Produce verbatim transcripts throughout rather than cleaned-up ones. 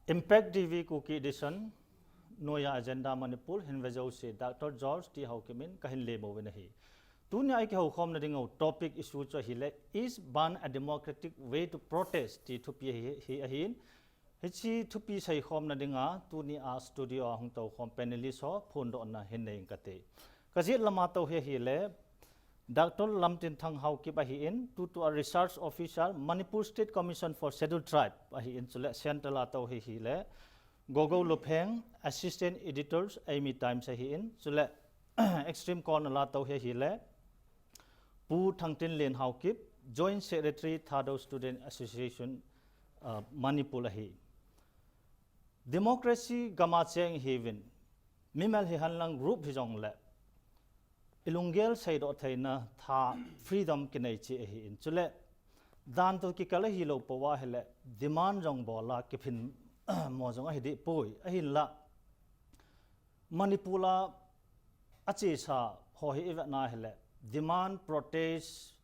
Impact T V Kuki Edition, Noya Agenda Manipur, hin vejouse Doctor George T Haokip in kahin lemmo uvin ahi. Tunia ikihoukhomna ding u topic issue chu ahile, "Is ban a democratic way to protest?" ti thupi hi, hi ahin. Hiche thupi seikhomna dinga, tunia studio a hung toukhom panelist ho phondohna hin nei inge kati. Kajet lama tou hi ahile, Doctor Lamtinthang Haokip ahin, tutua Research Officer, Manipur State Commission for Scheduled Tribe ahin, chule Central a tou hi ahile, Gogo Lupheng, Assistant Editors, Aimi Times ahin, chule Extreme Corner a tou hi ahile, Pu Thangtinlen Haokip, Joint Secretary, Thadou Student Association, uh, Manipur ahi. Democracy gama cheng ihiuvin, mimal hihen lang group hijongle, ilunggel seidoh theina tha, freedom kinei cheh ahin. Chule, dan toh kikal ahilou pou ahile, demand jong bol a kiphin mo jong ahi deh poi. Ahinla, Manipur a achesa ho hi ivetna ahile, demand, protest,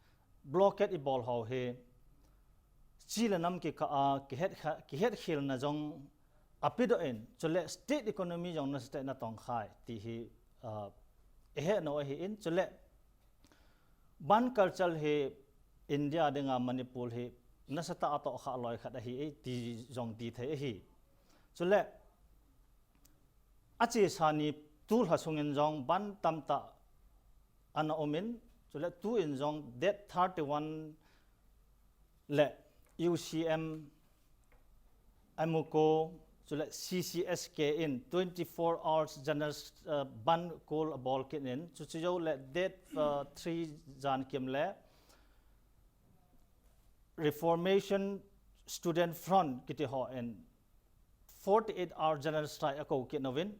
blockade ibol ho hi, chi le nam kikah a kihet kha-, kihetkhelna jong apedoh in, chule state economy jong nasatah in atongkhai, ti hi, ah, ihet nau ahin, chule ban culture hi India dinga Manipur hi nasatah a atohkhah loi khat ahi, ti jong tithei ahi. Chule, achesa ni tulha sungin jong ban tamtah ana umin, chule tuin jong date thirty-one le U C M, AMUCO, chule C C S K in twenty-four hours general, uh, ban call abol kit in, chuche jou le date, uh, three jan kim le Reformation Student Front kiti hon forty-eight hour general strike akou kit nauvin.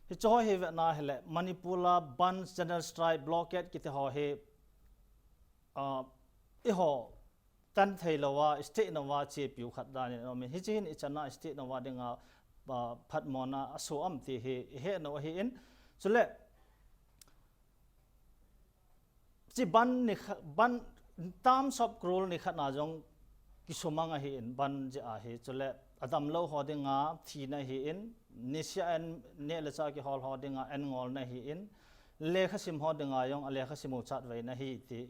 Hiche ho hi vetna ahile, Manipur a ban, general strike, blockade kiti ho hi, ah, eiho tan thei louva, state nova chepiu khat dan in aumin. Hiche hin ichan a state nova dinga, ah, phatmona asoh am ti hi ihet nau ahin. Chule, hiche ban ni kha-, ban tam sop crore ni khat na jong kisumang ahin, ban jeh ahi, chule adamlou ho dinga thina ahin, niseh a an neh le chah kihol ho dinga an ngolna ahin, lekhasim ho dinga jong alekhasim u chatveina ahi ti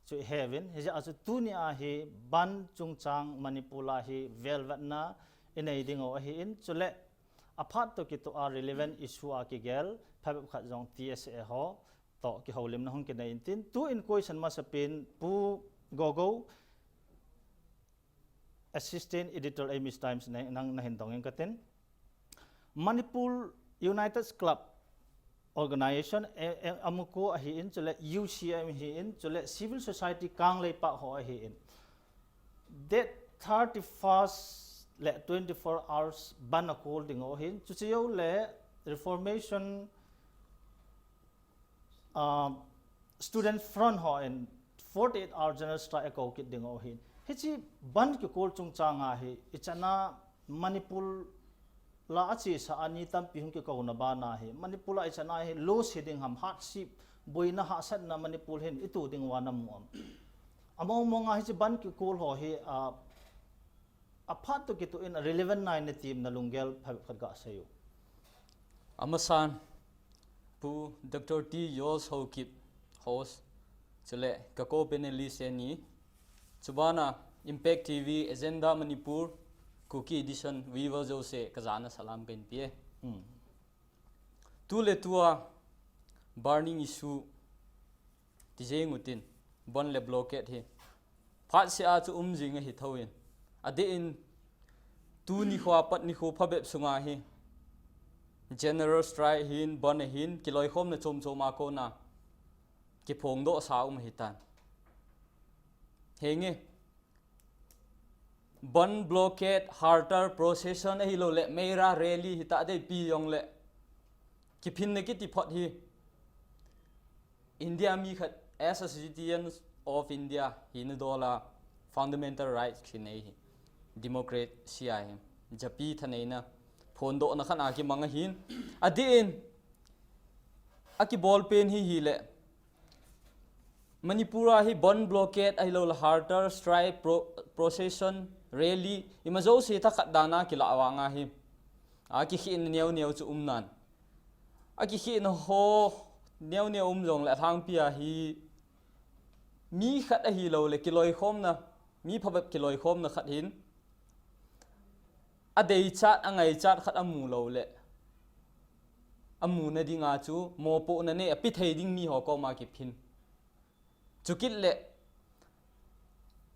chu iheuvin, hijeh a chu tunia hi ban chungchang Manipur a hi velvetna inei ding u ahin, chule aphat toh kitoh a relevant issue a kigel phabep khat jong T S A ho toh kihoulimna hung kinei intin, tuin question masapen Pu Gogo, Assistant Editor, Amis Times, nang, nang nahin dong inge katin. Manipur United Club Organization, A-, A-, AMUCO ahin, chule U C M ahin, chule civil society kang leipa ho ahin. Date thirty-first le twenty-four hours ban acall ding u ahin. Chuche jou le Reformation, ah, Student Front hon forty-eight hour general strike akou kit ding u ahin. Hiche ban kicall chungchang a hi, ichan a Manipur a achesa a ni tampi hung kikouna bana hi, Manipur a ichan a hi loss hiding ham, hardship, boina hahsatna Manipur hin ito ding uva namu am? Among mong a hiche ban kicall ho hi, ah, aphat toh kitoh in relevant nai nati em, nalunggel phabep khat gasei u. Amasan, Pu Doctor T George Haokip, host, chule ka co-panelist ani, chubana Impact T V Agenda Manipur, Kuki Edition viewer jouse kajana salam kahin pe e. Hmm. Tuletua burning issue ti jeng utin, ban le blockade hi phatseh a chu um jing ahi thouvin, adeh in tuni khoa pat nikho phabep sunga hi general strike ahin, ban ahin, kiloikhomna chomchom a kona kiphongdoh sa um ahitan. Henge, ban, blockade, hartal, procession ahilouleh meira, rally hita dei pi jongleh, kiphinna kiti phot hi India mi khat, as a citizen of India hina dola fundamental rights kinei hi, democracy a hi japi thaneina phondohna khat a kimang ahin, adeh in akibol pen hi hileh, Manipur a hi ban, blockade ahilouleh hartal, strike, pro-, procession, rally, ima jouse thakhat dan a kilah vang a hi A kikhehna neo neo chu um nan. A kikhehna ho neo neo um jongle alhangpi a hi mi khat ahilouleh kiloikhomna, mi phabep kiloikhomna khat hin adeichat, angaichat khat amu louleh, amuna dinga chu mopohna nei ape thei ding mi ho koma kiphin. Chukit le,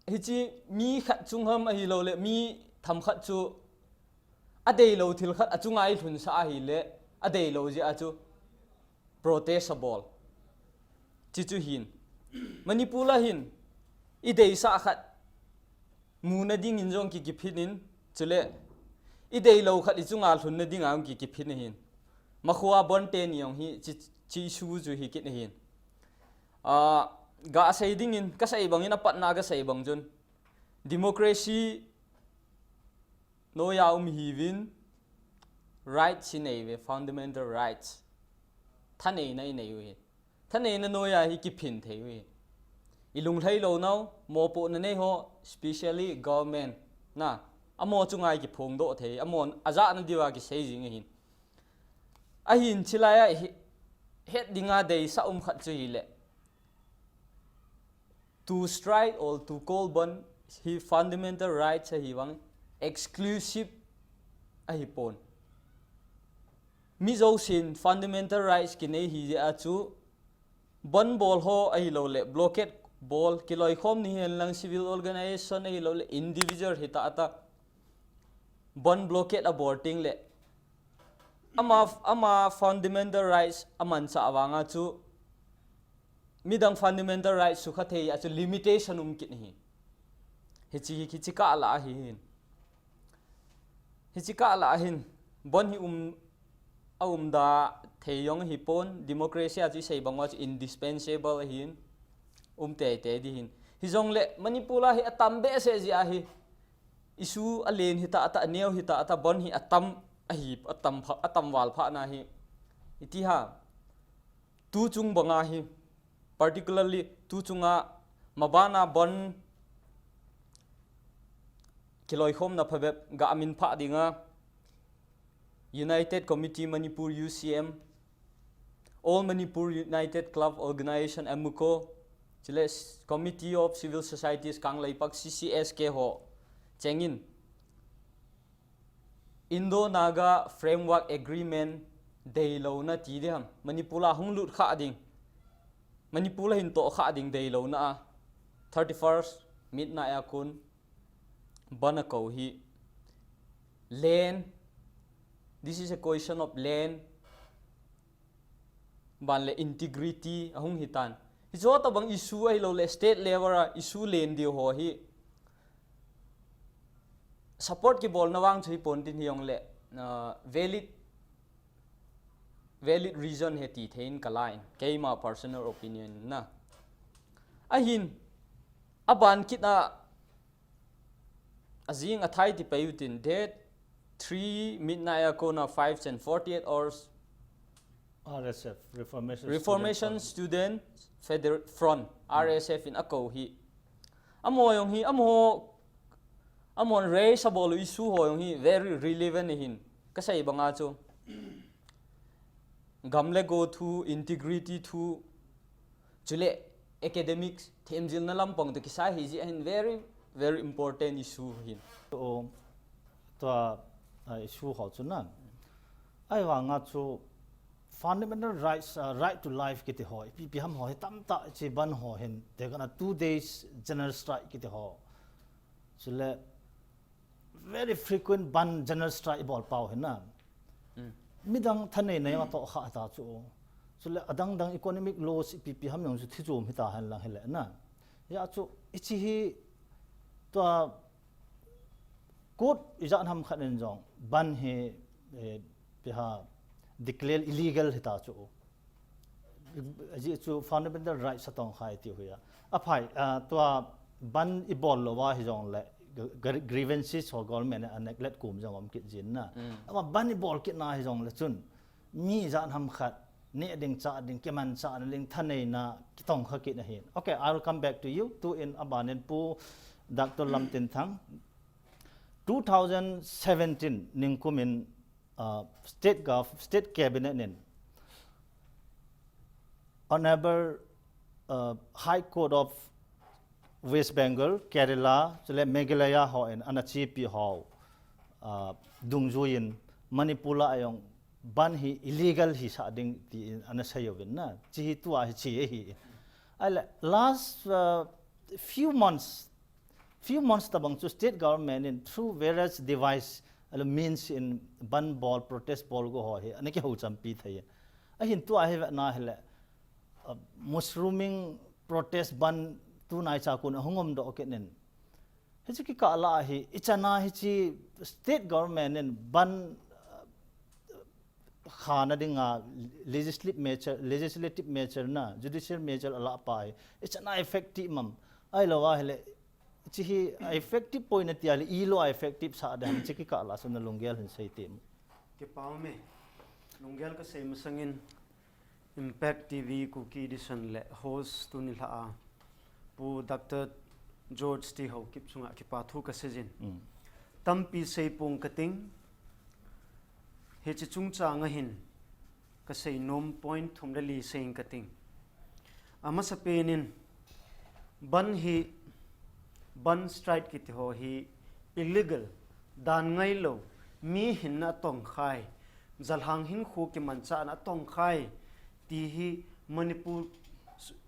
hiche mi khat chung ham ahilouleh mi themkhat chu adeilou thil khat achunga ilhunsah ahile, adeilou jeh a chu protest abol. Chuchu hin. Manipur a hin, ideisah khat muna dingin jong ki, kiphin in, chule ideilou khat ichunga lhunna dinga jong ki, kiphin ahin. Makhoa bandh teni jong hi, chi, chi issue chu hi kit ahin. Ah, gasei dingin, kasei bangin apatna kasei bang chun, democracy noiya um hiuvin, rights inei uve, fundamental rights. Thaneina inei u hi. Thaneina noiya hi kiphin thei u hi. Ilunglhai lounau, mopohna nei ho, specially government na, amaho chunga kiphongdoh thei, amaho ajahna diuva kisei jing ahin. Ahin chilai a hi, het dinga deisah um khat chu hile, to strike or to call bandh hi fundamental rights ahi vang, exclusive ahipon. Mi jousen fundamental rights kinei hi jeh a chu bandh bol ho ahilouleh blockade bol, kiloikhom ni hen lang civil organization ahilouleh individual hita ata bandh blockade abol tengle ama, ama fundamental rights amanchah vanga chu midang fundamental rights sukha thei a chu limitation um kit ahi. Hiche, hiche kah lah ahin. Hiche kah lah ahin. Bandh hi um, aumda thei jong ahipon, democracy a chu isei bang uva chu indispensable ahin. Um teitei ding ahin. Hijongle Manipur a hi atam behseh jeh ahi. Issue alen hita ata, aneo hita ata, bandh hi atam ahi, atam pha, atam val phatna hi. Iti ham. Tuchung banga hi, particularly tuchunga mabana bandh kiloikhomna phabep ga amin phah dinga United Committee Manipur, U C M, All Manipur United Club Organization, AMUCO, chule Committee of Civil Societies Kangleipak, C C S K ho chengin Indo-Naga Framework Agreement deilouna ti ding ham, Manipur a hung lut kha ding, Manipur a hin toh kha ding deilouna a, thirty-first midnight a kon bandh akou hi, land, this is a question of land, ban le integrity ahung hitan. Hiche tobang issue ahilouleh state level a issue len diu ho hi support kibolna vang chu hipon tin hijongle, ah, valid, valid reason ahi ti thei in ka lah in, keima personal opinion na. Ahin, aban kit a, ajing athai ti pei utin, date three midnight a kona five and forty-eight hours, R S F, Reformation, Reformation Student Feder-, Front, R S F in akou hi. Amaho jong hi, amaho, amahon raise abol u issue ho jong hi very relevant ahin. Kasei banga chu, gam le go thu, integrity thu, chule academics, themjilna lampang toh kisai ahi jeh ahin, very, very important issue ahin. O, tua, ah, issue ho chu na. Ahivanga chu fundamental rights, ah, right to life kiti ho, ipi ipi ham ho hi tamtah hiche bandh ho hin, tekahna two days general strike kiti ho. Chule very frequent bandh general strike ibol pau hi na. Midang thaneina jong atoh kha ta chu. Chule adang dang economic loss ipi ipi ham jong chu thi chom hita hen lang hile na. Hijeh chun hiche hi tua court ijat ham khat in jong bandh hi, eh, ipi ham declare illegal hita chu. Ajeh chu fundamental rights atong kha e tiu hi a. Aphai, ah, tua bandh ibol lou a hijongle gr-, grievances ho government a neglect kom jong um kit jin na. Ama bandh ibol kit na hijongle chun mi ijat ham khat neh ding chah ding, kimanchahna ding thaneina kitong kha kit ahin. Okay, I will come back to you. Tuin abanin Pu Doctor Lamtinthang, two thousand seventeen ningkum in uh, state gov state cabinet in Honorable uh, High Court of West Bengal, Kerala, chule Meghalaya ho in ana chepi ho uh, dungjuiyin Manipur a jong ban hi illegal hi sa ding ti in ana seiyu vin na. Chi hi tua hi chi hi. Ahile last uh, few months, few months tabang chu state government in through various device, ahile means in ban bol, protest bol go ho hi ana kihou champi thei. Ahin tua hi ve na hile uh, mushrooming protest ban tunai cha kun ahung um doh kit nin. Hichi kikah la hi, ichana hichi state government in ban uh, khana dinga legislative measure, legislative measure na, judicial measure ala pa hi, ichana effective mam. Ahilou ahile, chi hi effective point na tia le, ilo effective sa de ham chi kikah la sum na lunggel hin sei tim. Kipau me, lunggel ka sei masangin, Impact T V Kuki Edition le host tuni lha a Pu Doctor George T Haokip chunga kipa thu ka seijin. Mm. Tampi seipong kating, hichi chungchang a hin ka seinom point thum le li seiyin kating. Amasapen in ban hi, ban strike kiti ho hi illegal, dan ngailou, mi hinna atongkhai, jalhang hinkho kimanchahna atongkhai, ti hi Manipur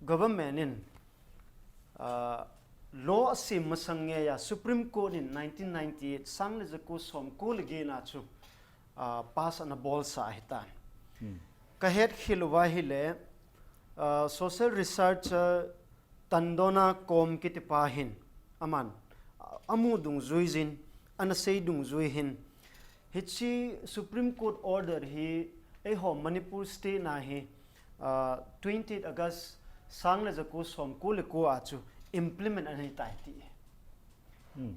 government in uh, law asem masang ngeiya Supreme Court in nineteen ninety-eight sang le jako somko le get na chu uh, pass ana bolsa ahitan. Hmm. Ka hetkhel uva hile uh, social researcher Tandon a kom kiti pa hin aman uh, amu dungjuiyin, ana sei dungjui hin, hichi Supreme Court order hi eiho Manipur state na hi uh, twenty-eight August sang le jako somko le ko a chu implement ana hitai ti. Hmm.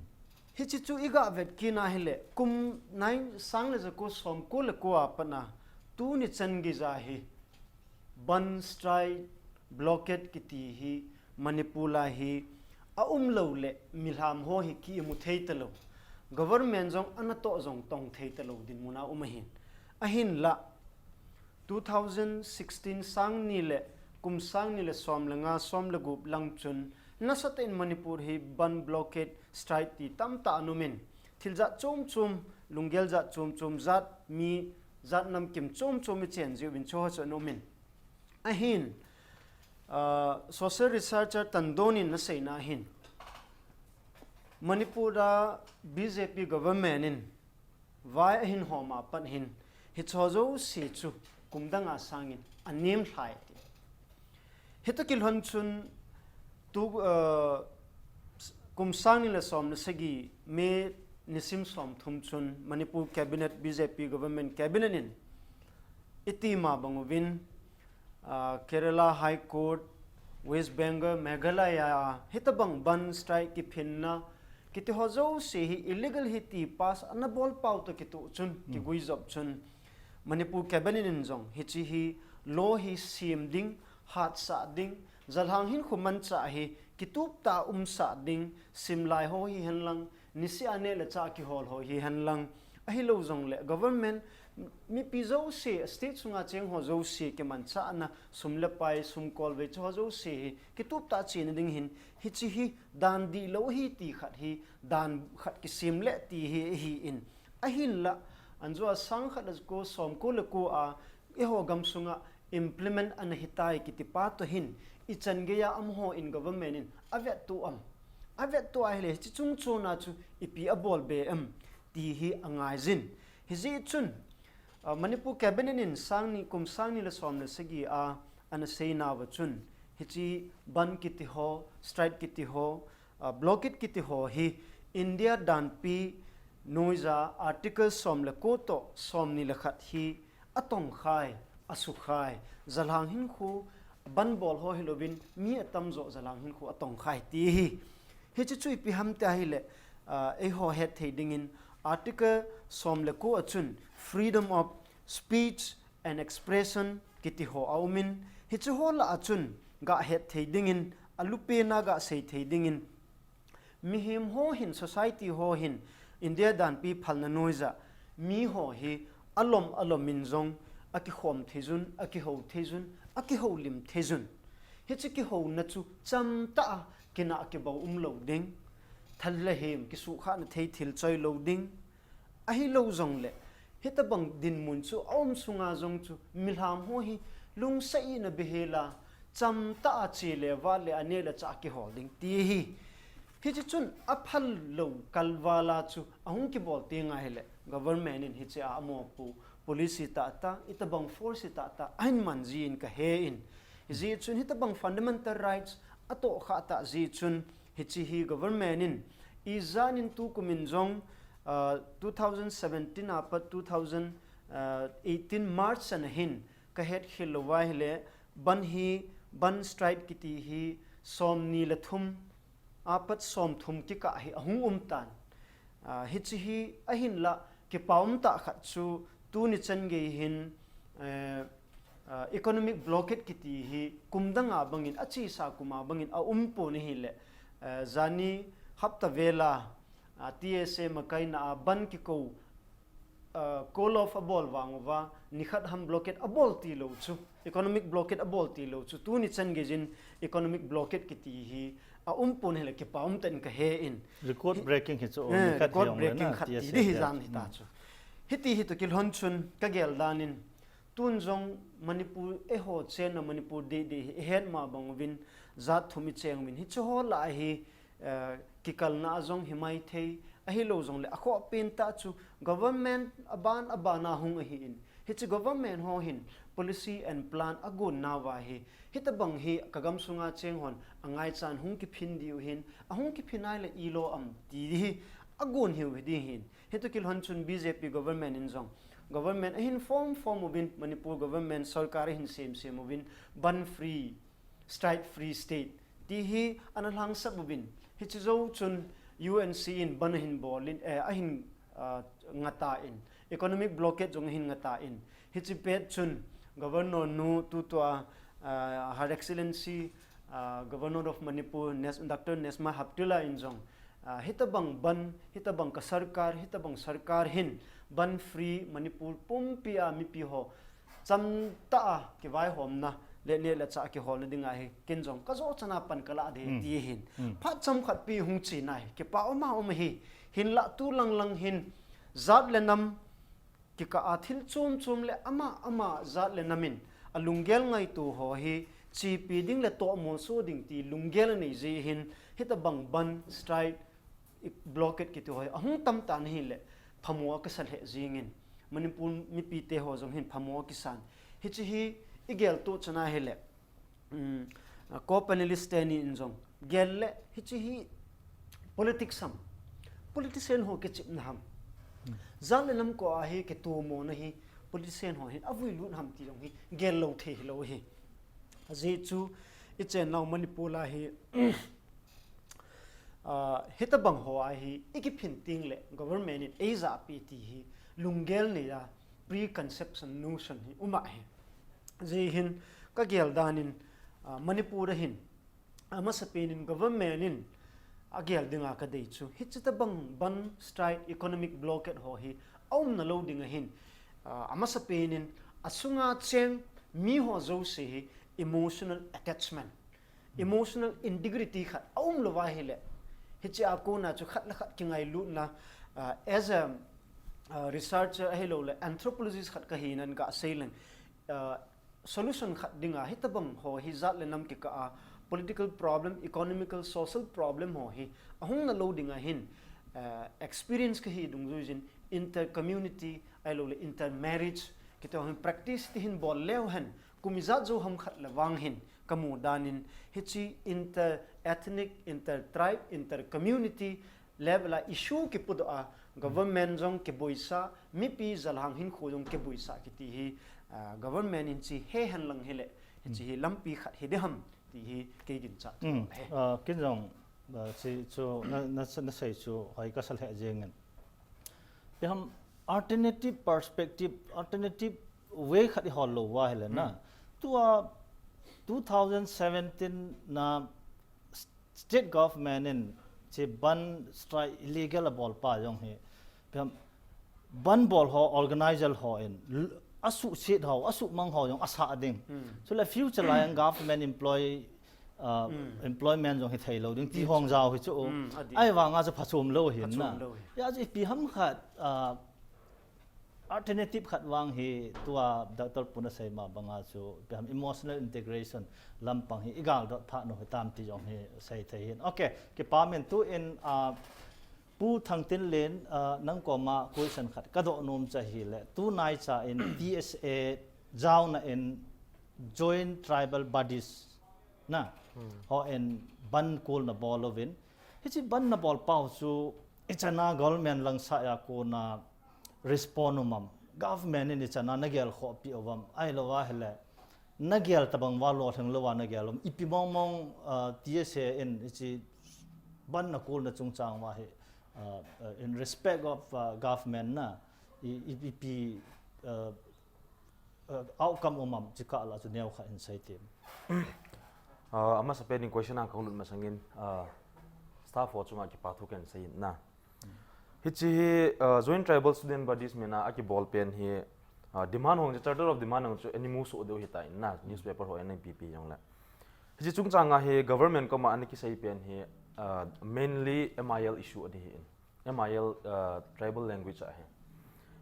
Hichi chu iga vet kit na hile kum nine sang le jako somko le ko a pat na tuni chan geija hi ban strike, blockade kiti hi Manipur a hi aumlou le milham ho hi kimu thei talou. Government jong ana toh jong tong thei talou dinmun a um ahin. Ahinla, two thousand sixteen sang ni le kum sang ni le som le nga, som le gup lang chun nasatah in Manipur hi ban, blockade, strike ti tamtah ana umin, thil jat chom chom, lunggel jat chom chom, jat mi, jat namkim chom chom ichen jiuvin chuho chu ana umin. Ahin, uh, social researcher Tandon in ana seina hin, Manipur a B J P government in vai ahin hom a pat hin, hicho jouse chu kum dang a sangin anem lhai ti. Hita kilhon chun tu, uh, kum sang ni le som le sagi May nisim som thum chun Manipur cabinet, B J P government cabinet in itima bang uvin, uh, Kerala High Court, West Bengal, Meghalaya, hitabang ban strike kiphinna kiti ho jouse hi illegal hi ti pass ana bol pau toh kitoh chun, hmm, kiguijop chun, Manipur cabinet in jong hichi hi law hi sem ding, hatsah ding, jalhang hinkho manchah hi kitup tah a umsah ding, simlai ho hihen lang, nisih a neh le chah kihol ho hihen lang, ahilou jongle government mipi jouse, state sunga cheng ho jouse kimanchahna, sum le pai, sum kolvei chu ho jouse hi kitup tah a chena ding hin, hichi hi dan dihlou ahi ti khat hi, dan khat kisem le ti hi ahin. Ahinla, anjo a sang khat le jako somko le ko a, eiho gamsunga implement ana hitai kiti pa toh hin, ichan geiya amaho in government in avetto am. Avetto ahile, hichi chung chon a chu ipi abol be am ti hi angaijin. Hijeh chun, uh, Manipur cabinet in sang ni, kum sang ni le som le sagi a ana seinauva chun, hichi ban kiti ho, strike kiti ho, uh, blockade kiti ho hi India danpi noija Article som le ko toh som ni le khat hi atongkhai, asukhai, jalhang hinkho ban bol ho hilouvin mi atamjo jalhang hinkho atongkhai ti hi. Hichi chu ipi ham ti ahile, uh, eiho hetthei dingin Article som le ko a chun freedom of speech and expression kiti ho aumin, hichi ho lah a chun gahetthei dingin, alupna gasei thei dingin, mihem ho hin, society ho hin, India danpi phalna noija mi ho hi alom alom in jong akikhom thei jun, akiho thei jun, akiho lim thei jun. Hiche kiho na chu cham ta a kina kibau um lou ding. Thal le him kisukha na thei thil choi lou ding. Ahi lou jong le, hitabang dinmun chu aum sunga jong chu, milham ho hi lungsa i na behela, cham ta a chi le va le ane le cha kihol ding ti hi. Hiche chun aphal lou kalvala chu ahung kibol ti ngai le, government in hiche a amo pu policy ta ta, itabang force ta ta, ahin man ji in ka he in. Ji chun hitabang fundamental rights ato kha ta ji chun, hiche hi government in i jan in tu kumin jong, uh, two thousand seventeen apat two thousand eighteen March an hin ka het khil lou vai le, ban hi, ban strike kiti hi, som ni le thum apat som thum kikah hi ahung um tan. Ah, hiche hi ahin la kipa um ta khat chu tuni chan gei hin, eh, ah, economic blockade kiti hi kum dang a bangin, achesa kum a bangin aum pon ahi le, eh, jani hapta vela, ah, T S A makaina a ban kiko, ah, call off abol vang uva, nikhat ham blockade abol ti lou chu, economic blockade abol ti lou chu, tuni chan gei jin economic blockade kiti hi aum pon ahi le kipa um tan ka he in. Record breaking hi chu, eh, nikhat record breaking khat ti di hi jan hi ta chu. Hiti hi to kilhon chun ka gel dan in, tun jong Manipur eiho chenna Manipur di di hi het ma bang uvin, jat thum i cheng uvin, hiche ho la hi, eh, kikalna a jong hi mai thei, ahi lou jong le, akhoh pen ta chu government aban aban a hung ahi in. Hiche government ho hin policy and plan agon nauva hi, hitabang hi ka gam sunga cheng hon angaichan hung kiphin diu hin, ahung kiphin ai le i lo am ti hi agon hiu hi di hin. Hitu kilhon chun B J P government in jong, government ahin form form uvin, Manipur government sorkar ahin sem sem uvin, ban free, strike free state ti hi ana lhangsap uvin. Hiche jou chun U N C in ban ahin bol in, eh, ahin, ah, ngata in. Economic blockade jong ahin ngata in. Hiche pet chun Governor nu tutua, ah, Her Excellency, ah, Governor of Manipur, Nes-, Doctor Nesma Heptulla in jong, ah, hitabang ban, hitabang ka sarkar, hitabang sarkar hin ban free Manipur pumpi a mipi ho cham ta a kivaihomna le neh le chah kiholna dinga hi ken jong ka jo chana pan ka la de ti hin. Phat cham khat pi hung chi nai. Kipa um a um hi. Hinla tu lang lang hin jat le nam kikah a thil chom chom le ama ama jat le nam in alunggel ngaito ho hi chepi ding le tohmol so ding ti lunggel anei ji hin, hitabang ban, strike, i-, blockade kiti ho hi ahung tam tan ahi le phamo akisa lheh jing in, Manipur mipi te ho jong hin phamo akisan. Hiche hi i gel to chana hi le, um, a co-panelist teni in jong gel le, hiche hi politics ham, politician ho kichepna ham, jat le nam ko a hi kitomona hi politician ho hin avui lut ham ti jong hi gel lou thei hilou hi. Ajeh chu i chen nau Manipur a hi, ah, hitabang ho a hi i kiphin ting le government in ei ja pi ti hi lunggel nei a preconception notion hi um ahi. Ajeh hin ka gel dan in, ah, Manipur a hin, amasapen in government in agel dinga ka dei chu, hiche tabang ban, strike, economic blockade ho hi aumna lou ding ahin, ah, amasapen in asunga cheng mi ho jouse hi emotional attachment, emotional integrity khat aum lou va hi le, hiche a kona chu khat le khat kingailutna, ah, as a, ah, researcher ahilou le anthropologist khat ka hi nan ka sei leng, ah, solution khat dinga hitabang ho hi jat le nam kikah a political problem, economical, social problem ho hi ahung na lou dinga hin, eh, experience ka hi dungjui jin inter community ahilou le inter marriage kiti ho hin practice ti hin bol leu hen kum ijat jou ham khat le vang hin ka mu dan in hiche inter ethnic, inter tribe, inter community level a issue kipudoh a, government jong kiboisa, mipi jalhang hinkho jong kiboisa kiti hi, ah, government in chi he hen lang hi le, hiche hi lampi khat hi de ham ti hi kei ginchat. Hmm. He. Ah, ken jong, ah, chi chu na, na, na sei chu hoi ka sa lheh jeng in. Ti ham alternative perspective, alternative way khat i hol lou va hi le na. Hmm. Tua two thousand seventeen na state government in chi ban strike illegal abol pa jong hi, pem, Bandh bol ho, organizer ho in, l-, asuhset ho, asuhmang ho jong asah ding. Chule future lai a government employee, uh, employment jong hithei lou ding, ti hong jao hi chu. Ahivanga chu phachom lou ahin na. Hijeh a chu ipi ham khat, uh, alternative khat vang hi tua Doctor Pun asei ma banga chu ipi ham emotional integration lampang hi igal dot phat u hitam ti jong hi sei thei hin. Okay, kipa min tu in, uh, Pu Thangtinlen, uh, nang koma question khat kadoh nom chu ahile, tunai cha in T S A jaona in joint tribal bodies na, ho in bandh kulna bol uvin. Hiche bandh nabol pau chu ichana government lang saiya kona respond um am. Government in ichana nagel khoh pi uvam. Ahilou ahile, nagel tabang uva lolhing louva nagel um. Ipi mong mong, uh, T S A in hiche bandh nakulna chungchang uva hi, uh, uh, in respect of, uh, government na, i, i, ipi, uh, uh, outcome um am, hiche kah lah chu neo khat hin sei tin. Uh, amasapen in question a kahung lut masangin, uh, staff ho chunga kipa thu kahin sei in na. Hiche hi, uh, Joint Tribal Student Bodies mina akibol pen hi, uh, demand hong, Charter of Demand hong chu ani mu soh diu hitan na, newspaper ho in ana pipi jongle. Hiche chungchanga hi government koma ana kisei pen hi, uh, mainly M I L issue ahi in. M I L, uh, tribal language ahi.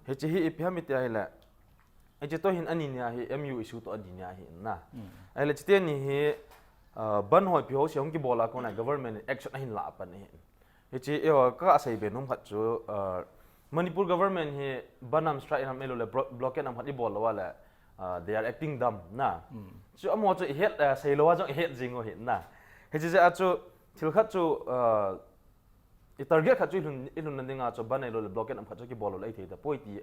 Hiche hi ipi ham iti ahile, hiche toh hin ani nia hi M U issue toh ani nia ahi in na. Ahile chuteni hi, uh, bandh ho ipi ho se hung kibol a kona government in action ahin lah pan ahi in. Hiche, eiho, kasei be nom khat chu, uh, Manipur government hi bandh ham, strike ham, ahiloule blo-, blockade ham khat ibol lou a le, uh, they are acting dumb na. Chu amaho chu ihet, uh, sei lou a jong ihet jing u ahi na. Hiche jeh a chu thil khat chu, uh, i target khat chu ilhun, ilhunna dinga chu bandh ahiloule blockade ham khat chu kibol lou lei thei tapoi ti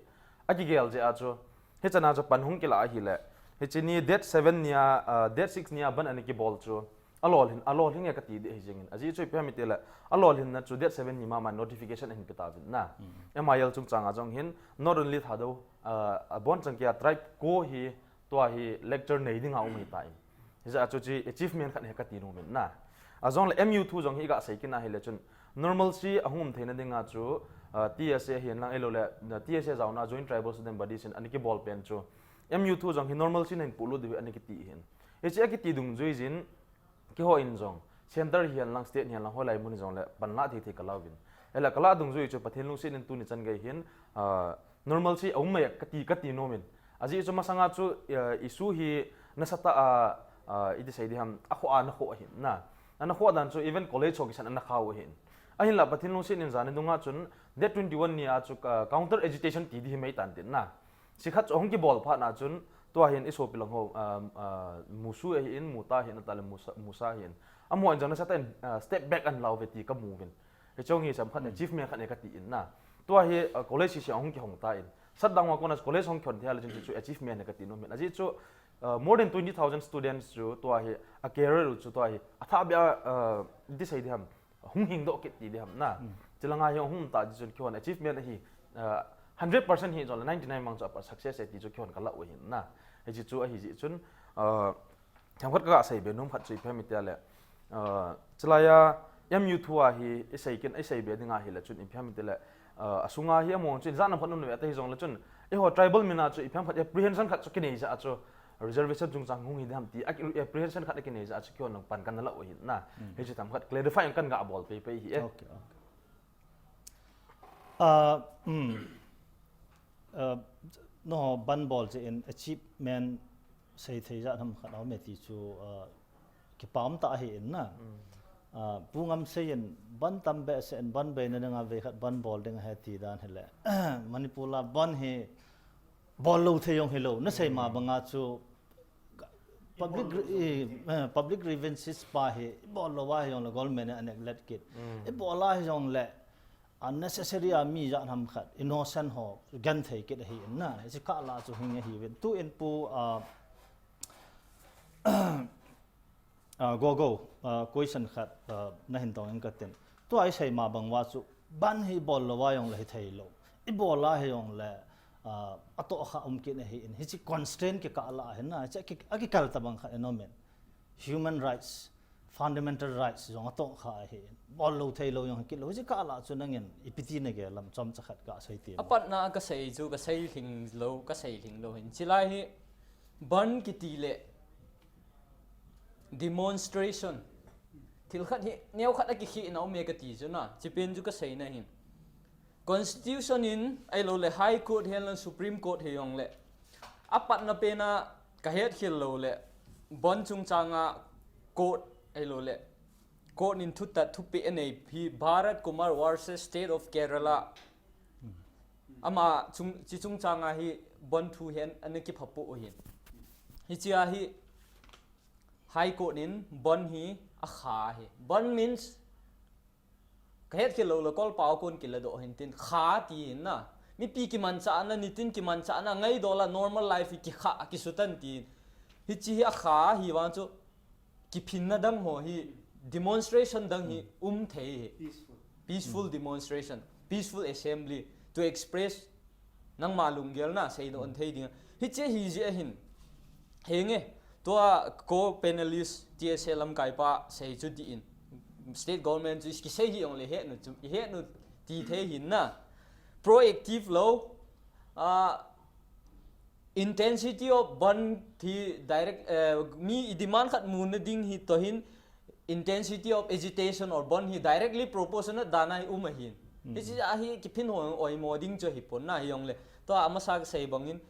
akigel jeh a chu, hichana chu pan hung kila ahile, hiche ni date seven nia, uh, date six nia bandh ana kibol chu alolhin, alolhing e kati ding ahi jengin. Ajeh chu ipi ham itile, alolhinna chu date seven ni mama notification ahin pe tauvin na. M I L chungchanga jong hin, not only Thadou, uh, abon changkeiya tribe ko hi, tua hi lecture nei dinga um ahitai. Hijeh a chu hiche achievement khat ahi kati nom in na. Ajongle M U thu jong hi igasei kit na hile chun, normalcy ahung um theina dinga chu, uh, T S A hihen lang ahiloule, uh, T S A jaona Joint Tribal Student Bodies in ana kibol pen chu, M U thu jong hi normalcy nahin polut diu ahi ana kiti ahin. Hiche akiti dungjuijin, keiho in jong, centre hihen lang, state hihen lang, hoilai mun hijongle, panla thei thei kalauvin. Ahile kalah dungjui chu Pathen lungset in tuni chan gei hin, uh, normalcy aum mai kati, kati nom in. Ajeh chu masanga chu, uh, issue hi nasatah a, uh, iti sei ding ham, akhoh a ana khoh ahin na. Ana khoh dan chu even college ho kisan ana khau ahin. Ahinla Pathen lungset in jan ni dunga chun date twenty-one nia chu, uh, counter agitation ti ding hi mai tan tin na. Hiche khat chu ahung kibol phat na chun, tua hin isopi lang ho, um, uh, Musu ahin, Muta ahin, atale Musa, Musa ahin. Amaho in jong nasatah in, uh, step back ana lauve ti kamu uvin. Hiche jong hi chomkhat achievement khat ahi kati in na. Tua hi, uh, college hi ahung kihong tan. Shutdown a kona college hung kihon thei a le chun hiche chu achievement ahi kati nom in. Ajeh chu, uh, more than twenty thousand students chu tua hi, a career u chu tua hi, athah beh a, uh, iti sei ding ham, hung hingdoh kit ti ding ham na. Chulanga hi hung um ta jeh chun keihon achievement ahi, uh, hundred percent hijongle ninety-nine mang chu a success ahi ti chu keihon kalah u ahin na. Hiche chu ahi jeh chun, uh, themkhat kagasei be nom khat chu ipi ham itile, uh, chulaiya M U thu a hi isei kit, isei be ding ahile chun ipi ham itile, uh, asunga hi among chu ijat nam khat um ve ta hijongle chun, eiho tribal mina chu ipi ham khat apprehension khat chu kinei jeh a chu, reservation chungchang hung hi ding ham ti, a, apprehension khat akinei jeh a chu keihon pan kana lah u ahin na. Hiche themkhat clarify kana bol pei pei ahi e. Okay, okay. Ah, um, ah, nangho bandh bol jeh in achievement sei thei jat ham khat aume ti chu, ah, kipa um tah ahi in na. Ah, Pu Ngamsei in bandh tam behseh in bandh beina dinga vei khat bandh bol ding ahi ti dan hile, Manipur a bandh hi bol lou thei jong hilou, nasei ma banga chu public gr-, eh, eh, public grievances pa hi ibol lou a hijongle government in aneglect kit. Ibol a hijongle unnecessary a mi jat ham khat, innocent ho genthei kit ahi in na. Hiche kah lah chu hing ahiuvin. Tu in Pu, ah, Ah, Gogo, ah, question khat, ah, nahin dong in katin. Tua isei ma bang uva chu, bandh hi ibol lou a jongle hithei lou. Ibol a hijongle, ah, atoh kha um kit ahi in. Hiche constraint kikah lah ahin na, hiche aki, akikal tabang khat anom in. Human rights, fundamental rights jong atong kha ahi. Bol lou thei lou jong kit lou. Hiche kah lah chu nangin ipi ti nagel ham chomcha khat kasei ti. Apatna kasei chu kasei lhing lou, kasei lhing lou hin. Chulai hi bandh kiti le demonstration. Thil khat hi, neo khat akikhehna um e kati chu na. Hiche pen chu kaseina hin. Constitution in, ahilou le High Court hen lang Supreme Court hi jong le. Apatna pen a kahet khel lou le. Bandh chungchang a court, ahilou le. Court in thutat thupeh anei hi Bharat Kumar versus State of Kerala. Ama chung, hiche chungchang a hi bandh thu hi ana kiphapoh u hin. Hiche a hi High Court in bandh hi akha hi. Bandh means kahet khel lou le kolpa a kon kiladoh hin tin kha ti hin na. Mipi kimanchahna, nitin kimanchahna, ngaidol a normal life hi kikha, kisutan ti hin. Hiche hi akha hi vang chu kiphinna dang ho hi demonstration dang hi um thei hi. Peaceful demonstration, peaceful assembly to express nangma lunggelna seidoh thei ding. Hiche hi jeh hin. Henge, tua co-panelist T S A lamkaipa sei chu dih in. State government chu kisei hi jong le hetnu chu, ihetnu ti thei hin na. Proactive lou, ah, intensity of bandh hi direct, eh, mi i demand khat muna ding hi toh hin intensity of agitation or bandh hi directly proportionate dan a hi um ahin. Hiche a hi kiphin ho oimo ding chu hipon na hi jong le. Tua amasa kasei bangin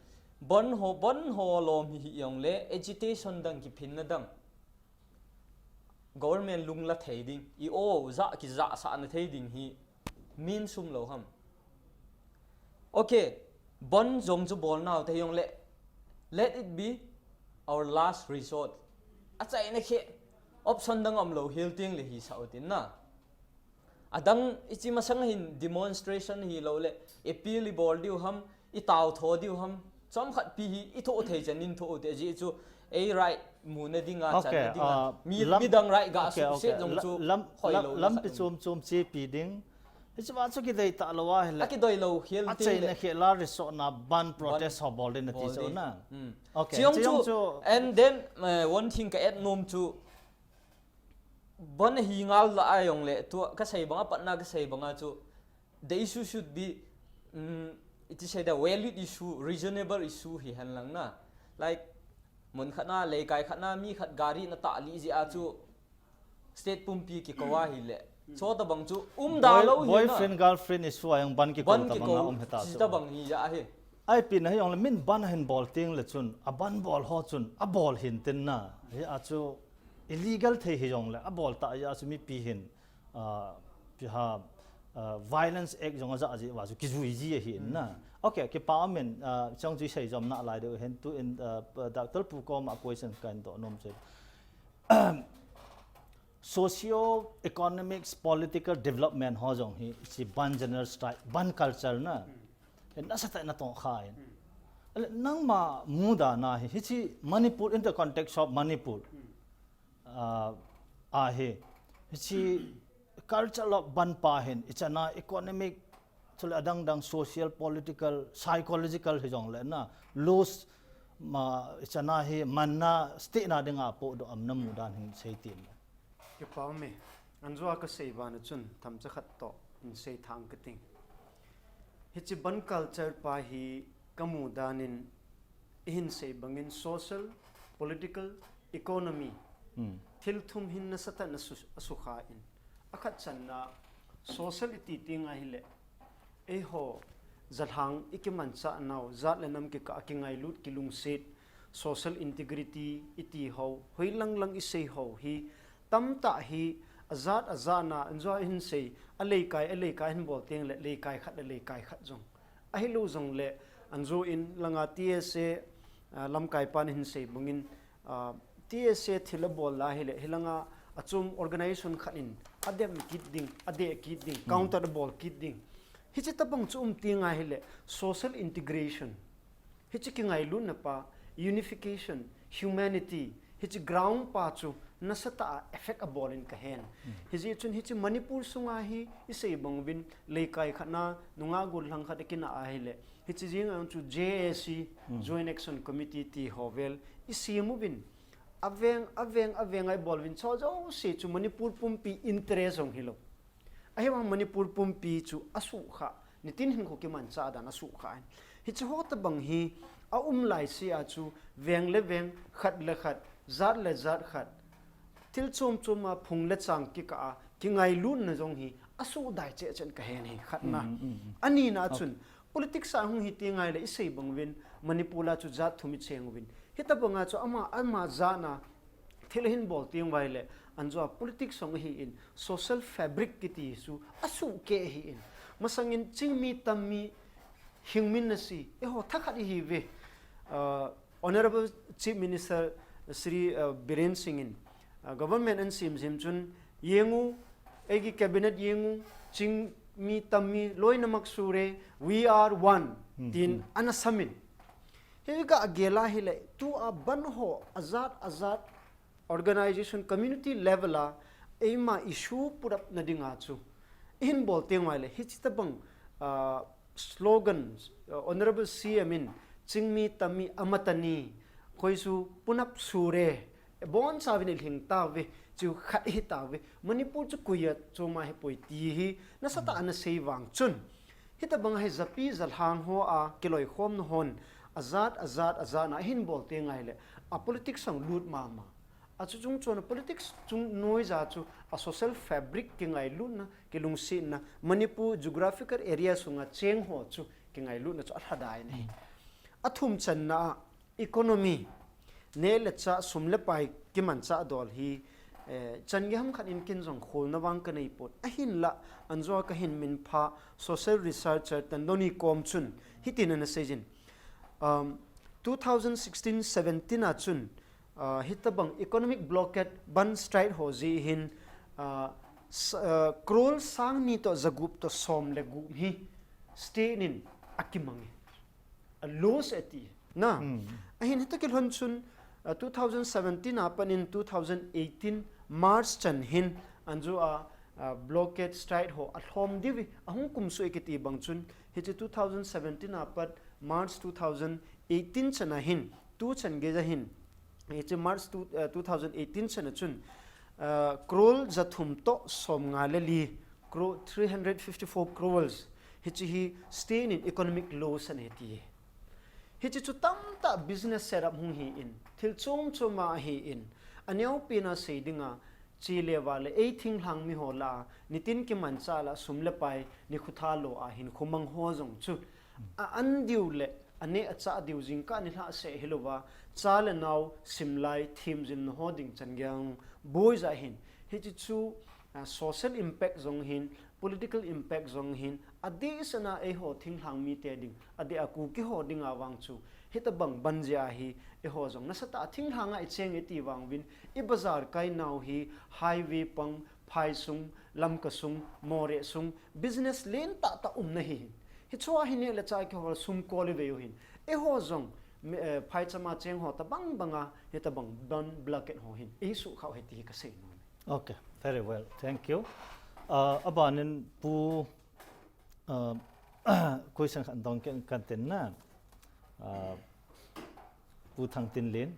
bandh ho, bandh ho lom hi hi jong le agitation dang kiphinna dang. Government lungla thei ding, i o, ja, kijahsahna thei ding hi min sum lou ham. Okay, bandh jong chu bol nau te jong le, let it be our last resort. Achaina khe, option dang um lou hel teng le hisah u tin na. Adang hiche masang hin demonstration hilou le, appeal i bol diu ham, i tao tho diu ham, chomkhat pi hi i tho thei chan in tho u te jeh chu, ei right muna dinga, channa dinga, mi, midang right ga suhset jong chu, lam, lam, lampi chom chom chepi ding. Hiche va chu kidei talou ahile. Akidei lou hel teng le. Achaina khe la resort na bandh protest ho bol ding nati chu na. Okay, hiche jong chu, and then, eh, one thing ka add nom chu, bandh hi ngal la a jong le, tua kasei banga, patna kasei banga chu, the issue should be, um, it is a valid issue, reasonable issue hi hen lang na. Like, mun khat na, leikai khat na, mi khat gari na tah lih jeh a chu, state pumpi kikou a hile. Chutabang chu, um da lou hi na. Boyfriend, girlfriend issue a jong bandh kikou tabang a um hita chu. Chutabang hi ja hi. Ahi pi na hi jong le min bandh ahin bol teng le chun, a bandh bol ho chun, abol hin tin na. Hi a chu, illegal thei hi jong le, abol ta a chu mipi hin, ah, pi ha, ah, Violence Act jong aja ji va chu kijui ji ahi na. Okay, kipa amen, ah, chang chu sei jom na lai deu hen tu in, ah, Doctor Pu koma question kahin doh nom chu. Socio economics, political development ho jong hi, hiche bandh general strike, bandh culture na. Hi nasatah in atong kha in. Ale nangma muda na hi, hiche Manipur, in the context of Manipur. Ah, ahi, hiche culture of bandh pa hin, ichan a economic, chule adang dang social, political, psychological hi jong le na, loss, ma, ichan a hi, manna, state na dinga podoh am namu dan hin sei tin. Kipa ume, anjo a kasei bana chun, themcha khat toh, hin sei thang kating. Hiche bandh culture pa hi, kamu dan in, ihin sei bangin social, political, economy, thil thum hin nasatah in asu, asukha in. Akhat channa, social iti teng ahile, eiho, jalhang ikimanchah nau, jat le nam kikah a kingailut kilungset, social integrity iti ho, hoilang lang isei ho hi, tamtah hi, ajat ajat na, anjo a hin sei, aleikai, aleikai hin bol teng le, leikai khat le, leikai khat jong. Ahilou jong le, anjo in langa T S A, ah, lamkai pan hin sei bangin, ah, T S A thil abol la hile, hilanga achom organization khat in, adem kit ding, adeh kit ding, counter abol kit ding. Hiche tabang chu um teng ahile, social integration. Hiche kingailutna pa, unification, humanity, hiche ground pa chu nasatah a effect abol in kahen. Hijeh chun hiche Manipur sunga hi isei bang uvin leikai khat na nungah gollhang khat akina ahile. Hiche jeng a chu J A C, Joint Action Committee ti ho vel isem uvin. Aveng, aveng, aveng a ibol uvin chu jouse chu Manipur pumpi interest jong hilou. Ahivang Manipur pumpi chu asukha, nitin hinkho kimanchah dan asukha in. Hiche ho tobang hi aum laise a chu veng le veng, khat le khat, jat le jat khat, thil chom chom a phung le chang kikah a kingailutna jong hi asuhdai cheh cheh in kahen ahi, khatna. Anina a chun, politics a hung hiti ngai le isei bang uvin, Manipur a chu jat thum icheng uvin. Hitobang a chu ama, ama jat na thil ahin bol teng uva ahile, anjo a politics jong ahin, social fabric kiti chu asuhkeh ahin. Masang in chingmi tammi hingmin nasi, eiho thakhat ihiuve. Honourable Chief Minister Shri Biren Singh in government ahin sem sem chun, yengu, eigi cabinet yengu, chingmi tammi loinamak sure, we are one, tin ana samin. Higa agel a ahile, tua bandh ho ajat ajat organisation, community level a eima issue put up na dinga chu ihin bol teng uva ahile, hiche tobang slogan, Honourable C M in, chingmi tammi amatani, koi chu put up sure, bonchauvin ilhing tauve, chu khat ihitauve. Manipur chu koi a chom ahipoi ti hi nasatah a ana sei vang chun, hitobang hi japi jalhang ho a kiloikhomna hon ajat ajat ajat na ahin bol teng uva ahile, a politics jong lut mama. Achu chung chon a politics chung noija chu a social fabric kingailutna, kilungsetna, Manipur geographical area sunga cheng ho chu kingailutna chu alhadai ahi. Athum channa a economy, neh le chah, sum le pai kimanchah dol hi chan gei ham khat in ken jong kholna vang kaneipon. Ahinla, anjo a kahin minphah social researcher Tandon in kom chun hitin ana seijin, two thousand sixteen seventeen a chun hitobang economic blockade, bandh, strike ho jeh hin crore sang ni toh jagup toh som le gup hi state in akimang e, a loss ati na. Ahin hita kilhon chun two thousand seventeen a pat in two thousand eighteen March chan hin anjo a blockade, strike ho alhom diu ve, ahung kumsuh e kiti bang chun, hiche two thousand seventeen a pat March two thousand eighteen chan a hin, tu chan gei a hin, hiche March two thousand eighteen chan a chun crore jathum toh somnga le li, crore, three hundred fifty-four crores, hiche hi state in economic loss ana hi ti. Hiche chu tamtah business set up hung hi in, thil chom chom a ahi in, aneopen a sei dinga, chele vale, ei thinglhang mi ho lah a nitin kimanchah lah a sum le pai nikho tha lo a hinkho mang ho jong chu a an diu le aneh achah diu jingkah nilhah seh hilouva, cha le nao simlai themjilna ho ding chan gei a boija ahin. Hiche chu social impact jong hin, political impact jong hin, adehset a eiho thinglhang mite ding, adeh a Kuki ho dinga vang chu hitobang bandh jeh a hi eiho jong nasatah a thinglhang a icheng iti vang uvin, i bazar kai nau hi highway pang, phai sung, Lamka sung, Moreh sung, business lentah tah umna ahi hin. Hichea hi neh le chah kihol sum kol ivei u hin, eiho jong phaicham a cheng ho tobang banga hitobang bandh, blockade ho hin eisuhkhah u ahi ti hi kasei nom e. Okay, very well, thank you. Abanin Pu, question khat dong kit katin na, Pu Thangtinlen,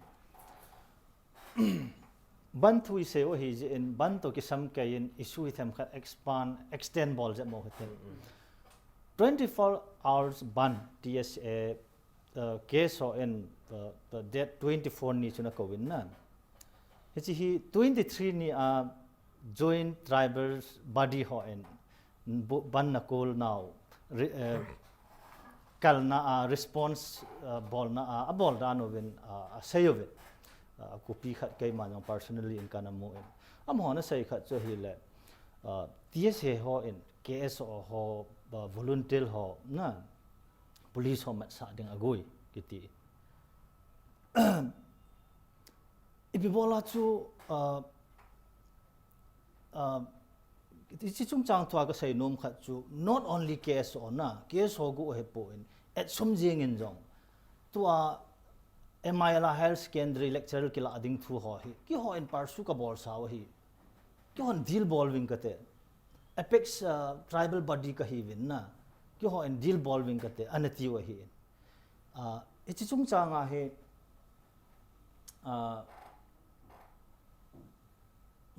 bandh thu isei u ahijeh in bandh toh kisamkei in issue hi themkhat expand, extend bol jep mo hite. Twenty four hours bandh, T S A, KSO in date twenty four ni chun akou in na, hiche hi twenty three ni a Joint Tribal Body ho in bandh ana kol nau, kalna a response bolna a abol dan uvin asei uve. Kupi khat keima jong personally in kana mu in, amahon asei khat chu ahile, T S A ho in KSO ho, volunteer ho na, police ho matsah ding agoi kiti. Ipi bola chu hiche chungchang thua kasei nom khat chu, not only KSO na, KSO gu ahipoi in, etsum jeng in jong, tua M I L a Higher Secondary Lecturer kilah ding thu ho hi keihon pursue kabolsau ahi. Keihon deal bol uving kate, apex tribal body kahiuvin na, keihon deal bol uving kate, ana tiu ahi. Hiche chungchang a hi,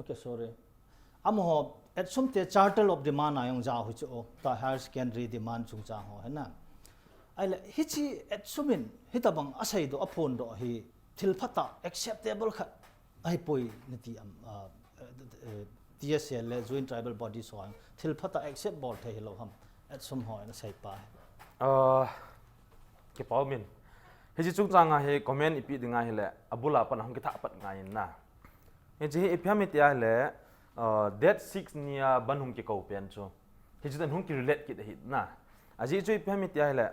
Okay, sorry. Amaho, ATSUM te charter of demand a jong jao hi chu, ta higher secondary demand chungchang ho, hena. Ahile, hiche ATSUM in, hitabang aseidoh, aphondoh hi, thil phatah, acceptable khat, ahipoi nati am, ah, eh, eh, T S A le Joint Tribal Bodies ho, thil phatah accept bol thei hilou ham, ATSUM ho in asei pa hi. Ah, Kipa umin. Hiche chungchang a hi comment ipi ding ahile, abul a pat a hung kithah pat ngai in na. Hiche hi ipi ham iti ahile, uh, date six ni a ban hung kikou pen chu. Hiche dan hung ki relate kit ahi na. Ajeh chu ipi ham iti ahile,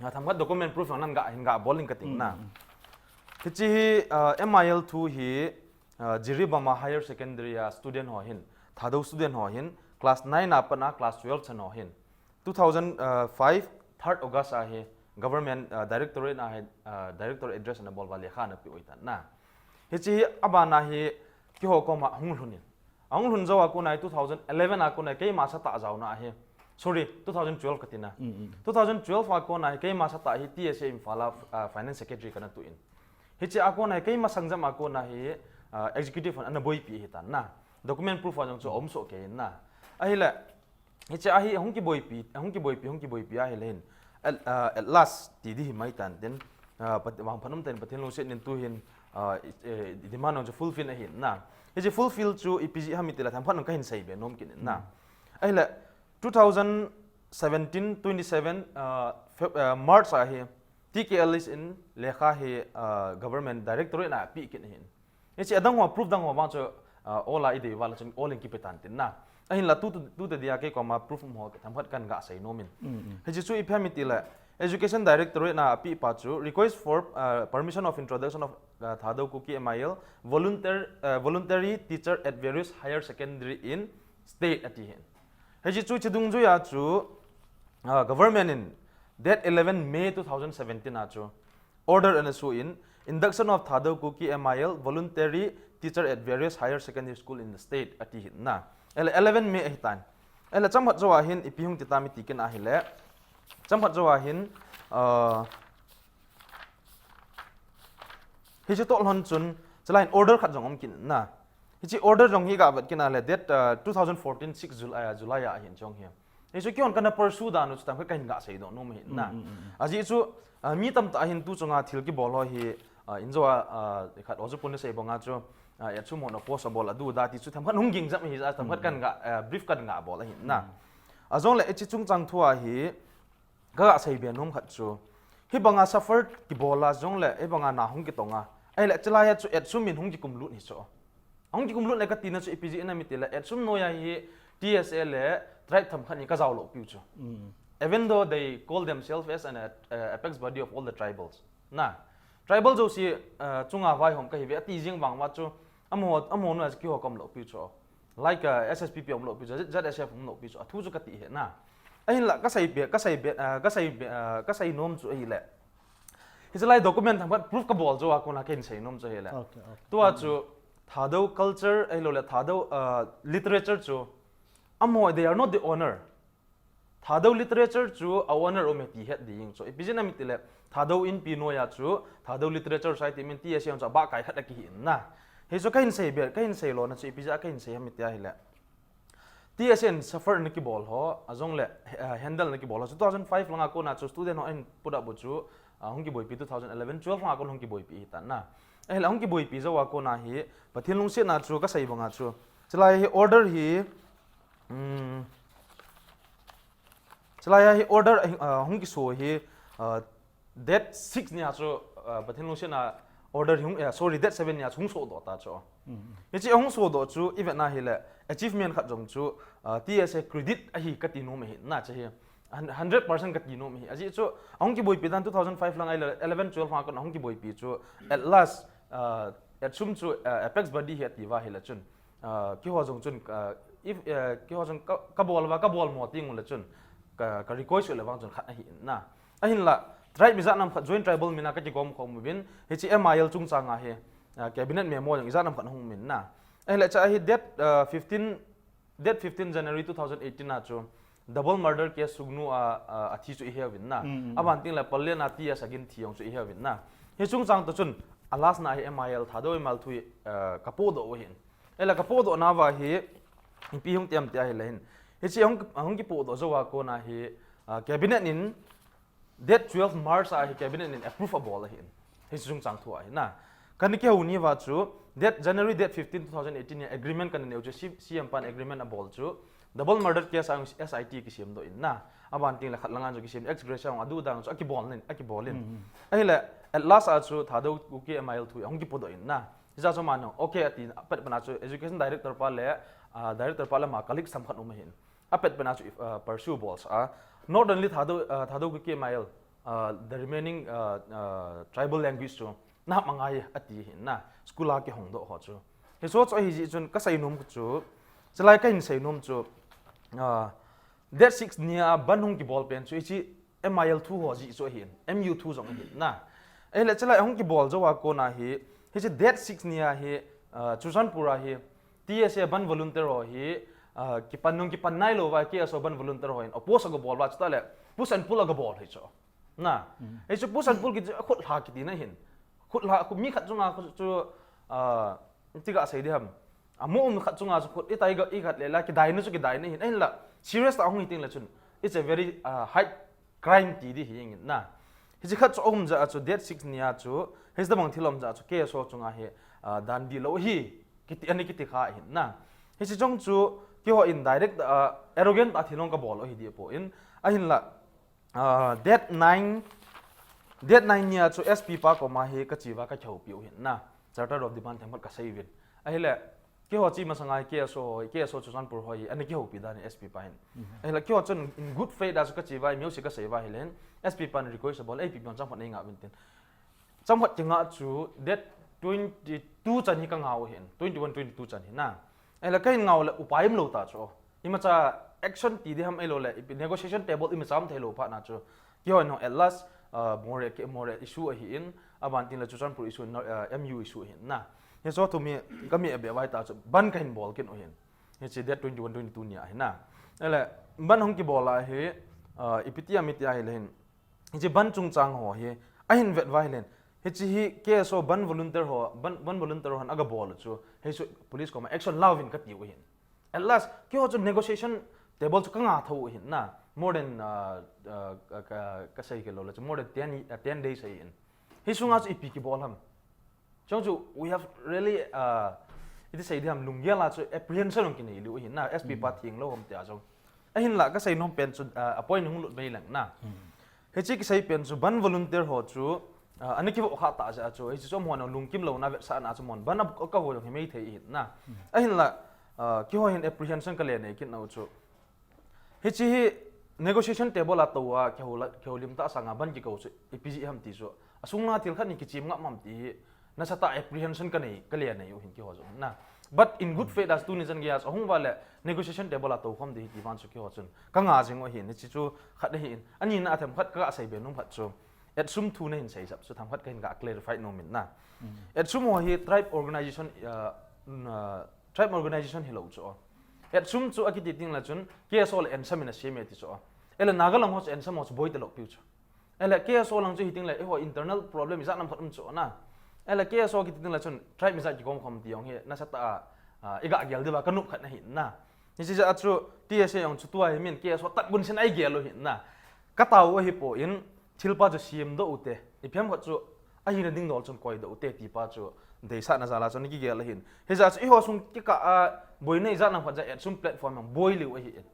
ah, themkhat document proof jong nan ga, hin ga bol ing kati na. Mm. Hiche hi, uh, M I L two hi, uh, Jiribam a higher secondary a student ho hin, Thadou student ho hin, class nine a pat a class twelve chan ho hin, two thousand five, third August a hi government, uh, directorate a hi, uh, director address ana bol uva lekha ana pe u ahitan na. Hiche hi abana hi keiho koma hung lhun in. Ahung lhun jou a kona hi two thousand eleven a kona hi keima satah a jaona hi. Sorry, two thousand twelve kati na. Mm, mm. Two thousand twelve a kona hi keima satah hi T S A Imphal a, uh, finance secretary kana tu in. Hiche a kona hi keima sangjam a kona hi, uh, executive hon ana boipi ahitan na. Document proof a jong chu aum soh kei in na. Ahile, hiche a hi hung kiboipi, hung kiboipi, hung kiboipi ahile hin. At, uh, at last, ti di hi mai tan tin, uh, Pat-, vangphat um tah in Pathen lungset in tu hin, uh, i, eh, demand jong chu fulfill ahi na. Hiche fulfill chu ipi jeh ham iti le themkhat jong kahin sei be nom kit in na. Mm. Ahile, two thousand seventeen twenty-seven, uh, Feb-, uh, March a hi, T K L S in lekha hi, uh, government directorate a pe kit ahin. Hiche adang ho, proof dang ho vang chu, uh, all a idei uva le chun all in kipe tan tin na. Ahinla tu, tu, tu te dia kei koma proof um ho themkhat kahin ga sei nom in. Mm, mm. Hiche chu ipi ham iti le, Education Directorate na ape pa chu, request for, uh, permission of introduction of, uh, Thadou Kuki M I L, volunteer, uh, voluntary teacher at various higher secondary in state ati hin. Hiche chu hiche dungjui a chu, uh, government in date eleven May two thousand seventeen a chu, order ana soh in, induction of Thadou Kuki M I L, voluntary teacher at various higher secondary school in the state, ati hin na. Ahile eleven May ahitan. Ahile chomkhat jou a hin ipi hung ti tam iti kit ahile. Chomkhat jou a hin, uh, hiche toh lhon chun, chulai hin order khat jong um kit na. Hiche order jong hi ga vet kit ahile date, uh, two thousand fourteen six July, uh, July a ahin chong hi. Hichu keihon kana pursue dan u chu themkhat kahin ga seidoh nom ahi na. Mm, mm, mm, mm. Ajeh chu, uh, mi tamtah hin tu chunga thil kibol ho hi, uh, injo a, uh, khat oju pun sei banga chu, uh, ATSUM hon oppose abol adu da ti chu themkhat hung ging jam ahi, uh, themkhat kahin ga, uh, brief kahin ga bol ahi na. Mm. Ajongle hiche chungchang thu a hi, kaga sei be nom khat chu, hibanga suffer kibol a jongle, hibanga na hung kitong a. Ahile, chulai a chu ATSUM in hung kikum lut hi chu. Hung kikum lut le kati na chu ipi jeh ham iti le, ATSUM noiya hi T S A le tribe themkhat hi kajao lou piu chu. Mm. Even though they call themselves as an, uh, apex body of all the tribals. Na, tribal jouse, uh, chunga vaihom kahi uve, ati jing vang uva chu, amaho, amaho noiya chu keiho kaum lou piu chu. Like, uh, S S P P um lou piu chu, Z S F um lou piu chu, athu chu kati ahi na. Ahinla, kasei be, kasei be, uh, kasei be, uh, kasei nom chu ahile. Hiche lai document themkhat proof kabol jou a kona kahin sei nom chu ahile. Okay, okay. Tua chu Thadou culture, ahilou le Thadou, uh, literature chu, amaho, they are not the owner. Thadou literature chu a owner um e ti het ding chu. Ipi jeh ham iti le, Thadou Inpi noiya chu, Thadou Literature Society min T S A in chu abah kai khat akihi in na. Hichu kahin sei be, kahin sei lona chu ipi jeh a kahin sei ham iti ahile, T S A in suffer na kibol ho, ajongle, eh, handle na kibol ho. Chu two thousand five langa kona chu student ho ahin put up u chu, ah, hung kiboipi two thousand eleven twelve langa kon hung kiboipi ahitan na. Ahile hung kiboipi jou a kona hi, Pathen lungsetna chu kasei banga chu. Chulai hi order hi, um, chulai hi order, ah, hung kiso hi, ah, date six nia chu, uh, Pathen lungsetna order hi hung, eh, sorry, date seven nia chu hung sodoh ta chu. Mm. Hiche hung sodoh chu, ivet na hile, achievement khat jong chu, uh, T S A credit ahi kati nom ahi na chu hi. Hun-, hundred percent kati nom ahi. Ajeh chu, ahung kiboipi dan two thousand five lang ahile, eleven twelve langa kon ahung kiboipi chu, at last, uh, ATSUM chu, uh, apex body hi ati uva ahile chun. Ah, keiho jong chun, ah, if, eh, keiho jong ka, kabol uva, kabol mo ti ngun le chun, ka, ka request u le vang chun khat ahi in na. Ahinla, tribe ijat nam khat joint tribal mina kakigom khom uvin, hiche M I L chungchang a hi, ah, cabinet memo jong ijat nam khat hung um in na. Ahile cha hi date, ah, fifteen, date fifteen January two thousand eighteen a chu, double murder case Sugnu a, ah, athi chu ihe uvin na. Mm, mm, mm. Aban teng le Pallel a T S Agin thi jong chu ihe uvin na. Hiche chungchang toh chun, a last na hi M I L Thadou M I L thu hi, ah, kapodoh u ahin. Ahile kapodoh nauva hi, ipi hung ti em tia ahile hin. Hiche hung, hung kipodoh jou a kona hi, ah, cabinet in date twelve March a hi cabinet in approve abol ahin. Hiche chungchang thu ahi na. Kana kihou nauva chu, date, January date fifteen, two thousand eighteen a agreement kana neiyu chu, C-, CM pan agreement abol chu, double murder case a S I T kisemdoh in na. Aban tengle khat langa chu kisem, ex gratia hung adu dang chu akibol in, akibol in. Ahile, at last a chu Thadou Kuki M I L thu ahung kipodoh in na. Hijeh chun amanu, okay ati, apet pena chu education director pa le, ah, director pa le ama colleague sam khat um ahin. Apet pena chu, ah, pursue bol sa a. Not only Thadou, ah, Thadou Kuki M I L, ah, the remaining, ah, ah, tribal language chu nahap angai ati ahin na. School a kihongdoh ho chu. Hiche chu ahi jeh chun kasei nom chu. Chulai kahin sei nom chu. Ah, date six nia ban hung kibol pen chu hiche M I L thu ho jeh chu ahin, M U thu jong ahin na. Ahile chulai hung kibol jou a kona hi, hiche date six nia hi, ah, Churachandpur a hi, T S A ban volunteer ho hi, ah, kipan nung kipan nailou va, K S O ban volunteer ho hin oppose agabol va, chuteng le push and pull agabol hi chu. Na. Hichu push and pull kiti chu khut lha kiti na hin. Khut lha, khut mi khat chunga khut chu, ah, iti kasei ding ham. Amu um khat chunga chu khut, itai ga, ikhat le la, kidaina chu kidaina hin. Ahinla, serious tah a hung hi tengle chun, it's a very, uh, high crime ti ding hi jeng in na. Hiche khat chu aum jeh a chu date six nia chu, hiche tobang thil aum jeh a chu K S O chunga hi, uh, dan dihlou hi, kiti, ana kiti kha ahin na. Hiche jong chu, keiho in direct, uh, arrogant a thil hung kabol u hi ding poi. Ahinla, Ah, date nine, date nine nia chu S P pa koma hi kache uva kakihoupi u ahin na. Charter of demand themkhat kasei uvin. Ahile, keiho che masanga hi K S O, K S O Churachandpur ho hi, ana kihoupi dan hi S P pa hin. Ahile, keiho chun in good faith a chu kache uva, imacha kasei uva ahile hin, S P pan request abol, ipi pi chomkhat neingah uvin tin. Chomkhat kingah chu date twenty-two chan hi kangah u ahin, twenty-one, twenty-two chan hi na. Ahile, kahin ngah u le upai umlou ta chu. Imacha action ti ding ham ahilouleh, ipi negotiation table imacha um theilou phat na chu. Keiho in at last, uh, Moreh, Moreh issue ahin, aban tengle Churachandpur issue, uh, M U issue ahin na. Hiche chu mi, kami abe vai ta chu, ban kahin bol kit u ahin. Hiche date twenty-one, twenty-two nia ahin na. Ahile, ban hung kibol a hi, uh, ipi ti a mi ti ahile hin. Hiche ban chungchang ho hi, ahin vet uva ahile hin. Hiche hi K S O ban volunteer ho, ban, ban volunteer ho hin agabol chu. Hichu police koma action la uvin kati u ahin. At last, keiho chu negotiation table chu kangah thou u ahin na. More than, uh, uh, ka, ka, kasei kit lou le chu more than ten, uh, ten days ahin. Hisunga chu ipi kibol ham. Chujong chu, we have really, uh, iti sei ding ham, lunggel a chu apprehension hung kinei lou ahin na, S P pa theng lou ham tia chu. Ahinla, kasei nom pen chu, uh, a point hung lut mai leng na. Hiche kisei pen chu ban volunteer ho chu, ah, ana kivoh kha ta jeh a chu, hiche chu amahon lungkim louna vetsahna chu amahon ban a, akah u jong hi mai thei ahin na. Ahinla, ah, keiho hin apprehension kale nei kit nau chu. Hiche hi negotiation table a tou a, kihou la, kihoulim tah sanga ban kikou chu, ipi jeh ham ti chu. Asung langa thil khat ni kichem ngam ham ti hi, nasatah a apprehension kanei, kale nei u ahin keiho jong na. But in good faith a chu tuni chan geiya chu ahung uva le negotiation table a tou khom ding ahi ti vang chu keiho chun kangah jing u ahin, hiche chu khat ahin. Anina a themkhat kasei be nom khat chu. ETSUM thu nahin sei jep chu themkhat kahin ga clarify nom in na. ETSUM ho hi tribe organization, uh, uh, tribe organization hilou chu. ETSUM chu akiti tengle chun K S O le ENSAM in asem e ti chu. Ahile Naga lang ho chu ENSAM ho chu boi talou piu chu. Ahile K S O lang chu hi tengle, eiho internal problem ijat nam khat um chu na. Ahile K S O kiti tengle chun tribe ijat kikom khom ti jong hi nasatah a, ah, iga gel diuva kanop khat ahin na. Hiche jeh a chu T S A jong chu tua hi min K S O tat bun sin a igel u ahin na. Katao u ahipoi, thilpa chu semdoh u te. Ipi ham khat chu ahina ding dol chun koidoh u te ti pa chu deisahna jal a chu ana kigel ahin. Hijeh a chu eiho sung kikah a boina ijat nam khat jeh a ETSUM platform jong boi lheh u ahin.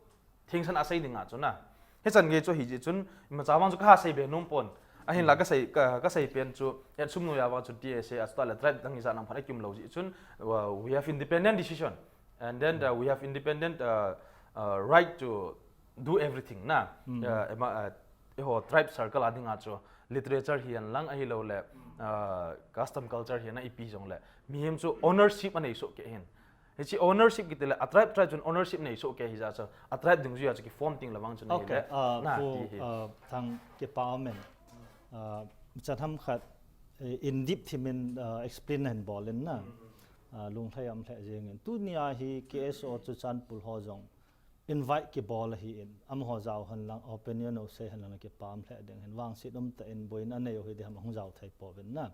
Thengsan a sei dinga chu na. Hichan gei chu ahi jeh chun, imacha vang chu kaha sei be nom pon. Ahinla kasei, ka, kasei pen chu, ETSUM noiya vang chu T S A, a chuteng le tribe dang ijat nam khat akium lou jeh chun, uh, we have independent decision. And then, uh, we have independent, uh, uh, right to do everything na. Uh, ema, uh, eiho tribe circle a dinga chu literature hihen lang ahilouleh, uh, custom culture hihen lang ipi jongleh. Mihem chu ownership anei soh kei ahin. Hiche ownership kiti le, a tribe, tribe chun ownership nei soh kei ahijeh a chu, a tribe dungjuiya chu kiform tengle vang chu nei le, ah, na, ti hi. Ah, Thang kipa amen. Ah, chan ham khat, eh, in depth hi min, ah, explain nahin bol in na. Ah, lunglhai um lheh jeng in. Tunia hi K S O Churachandpur ho jong invite kibol ahin, amaho jao hen lang, opinion ho sei hen lang kipa um lheh ding ahin, vangset um tah in boina anei u hi ding ham ahung jao thei pouvin na.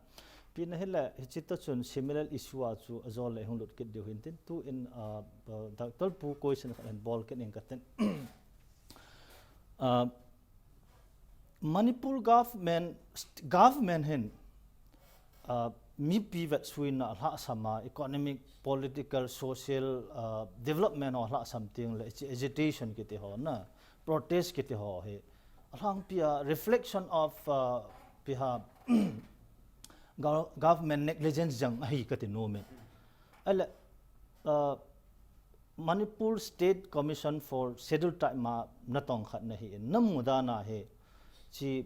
Pi na hile, hichi to chun similar issue a chu ajol le hung lut kit diu hin tin, tu in, uh, uh, Doctor Pu question khat hin bol kit ning katin. Uh, Manipur government, st- government hin, uh, mipi vetsuina lhasam a, economic, political, social, uh, development ho lhasam ting le, hichi agitation kiti ho na, protest kiti ho hi. Alhangpi a reflection of, uh, piha gov- government negligence jang ahi kati nom in. Ale, uh, Manipur State Commission for Scheduled Tribe ma natong khat nahi in, namu dan a hi, chi,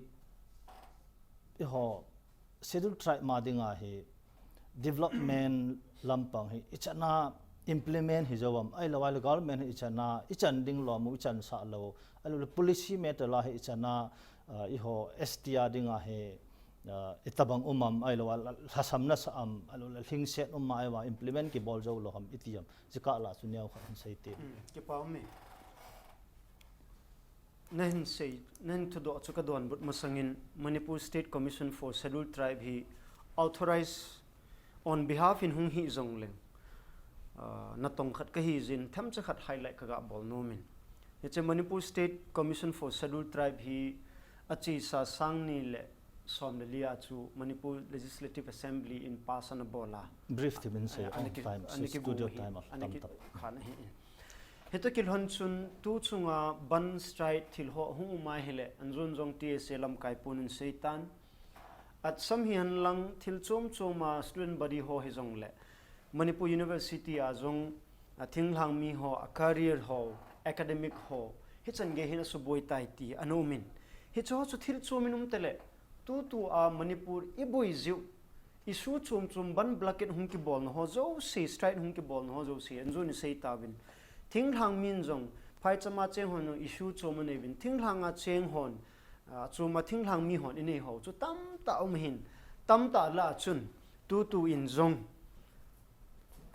iho, Scheduled Tribe ma dinga hi, development lampang hi, ichana implement hi jo am, ahilou, ahilou government hi ichana, ichan ding lou mu, ichan sa lou, ahilou policy matter la hi ichana, uh, iho, S T a dinga hi, uh, itabang um am, ahilou, lhasam nasa am, ahilou, lhingset um am, ahilou, implement kibol jou lou ham, iti am, chikah la chu neo khat hin sei te. Hmm, kipa um e. Nahin sei, nahin thudoh chu kadonbut masangin Manipur State Commission for Scheduled Tribe hi authorize on behalf in hung hi jongleng, ah, natong khat kahi jin themcha khat highlight kaga bol nom in. Hiche Manipur State Commission for Scheduled Tribe hi achesa sang ni le som le li a chu Manipur Legislative Assembly in pass ana bol a. Brief ti min sei, ah, ana ki- time, ana so kibu studio hi, time a ana tam ki- tap. Khan ahi. Hita kilhon chun tu chunga ban strike thil ho hung um ahile, anjun jong T S A lamkai pun in seitan. Acham hi henlang thil chom chom a student body ho hi jongle, Manipur University a jong, a thinglhang mi ho, a career ho, academic ho, hichan gei hin asuboi tai ti ana um in. Hicho chu thil chom in um tele, tutu a Manipur iboi jiu, issue chom chom ban blockade hung kibolna ho jouse, strike hung kibolna ho jouse, anjun in seitauvin. Thinglhang min jong, phaicham a cheng hon jong issue chom anei uvin, thinglhang a cheng hon, ah, chom a thinglhang mi hon inei ho chu tamtah um hin, tamtah lah a chun, tutu in jong,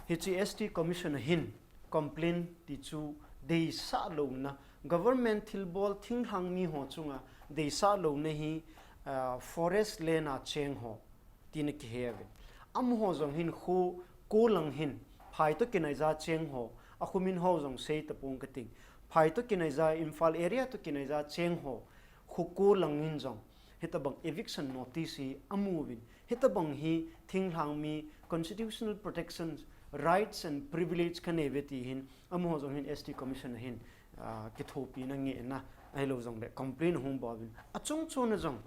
hiche S T Commission a hin, complain ti chu deisah louna, government thilbol thinglhang mi ho chunga deisah louna hi, ah, forest land a cheng ho, tina kihe uvin. Amaho jong hin khu, khu lang hin, phai to kinaija cheng ho, akhumin ho jong sei tapong kating. Phai to kinaija, Imphal area to kinaija cheng ho, khu khu lang hin jong, hitabang eviction notice hi amu uvin. Hitabang hi thinglhang mi constitutional protection, rights and privilege kanei uve ti hin, amaho jong hin S T Commission a hin, ah, kithopina ngehna, ahilou jongle complain hung bol uvin. Achung chon a jong,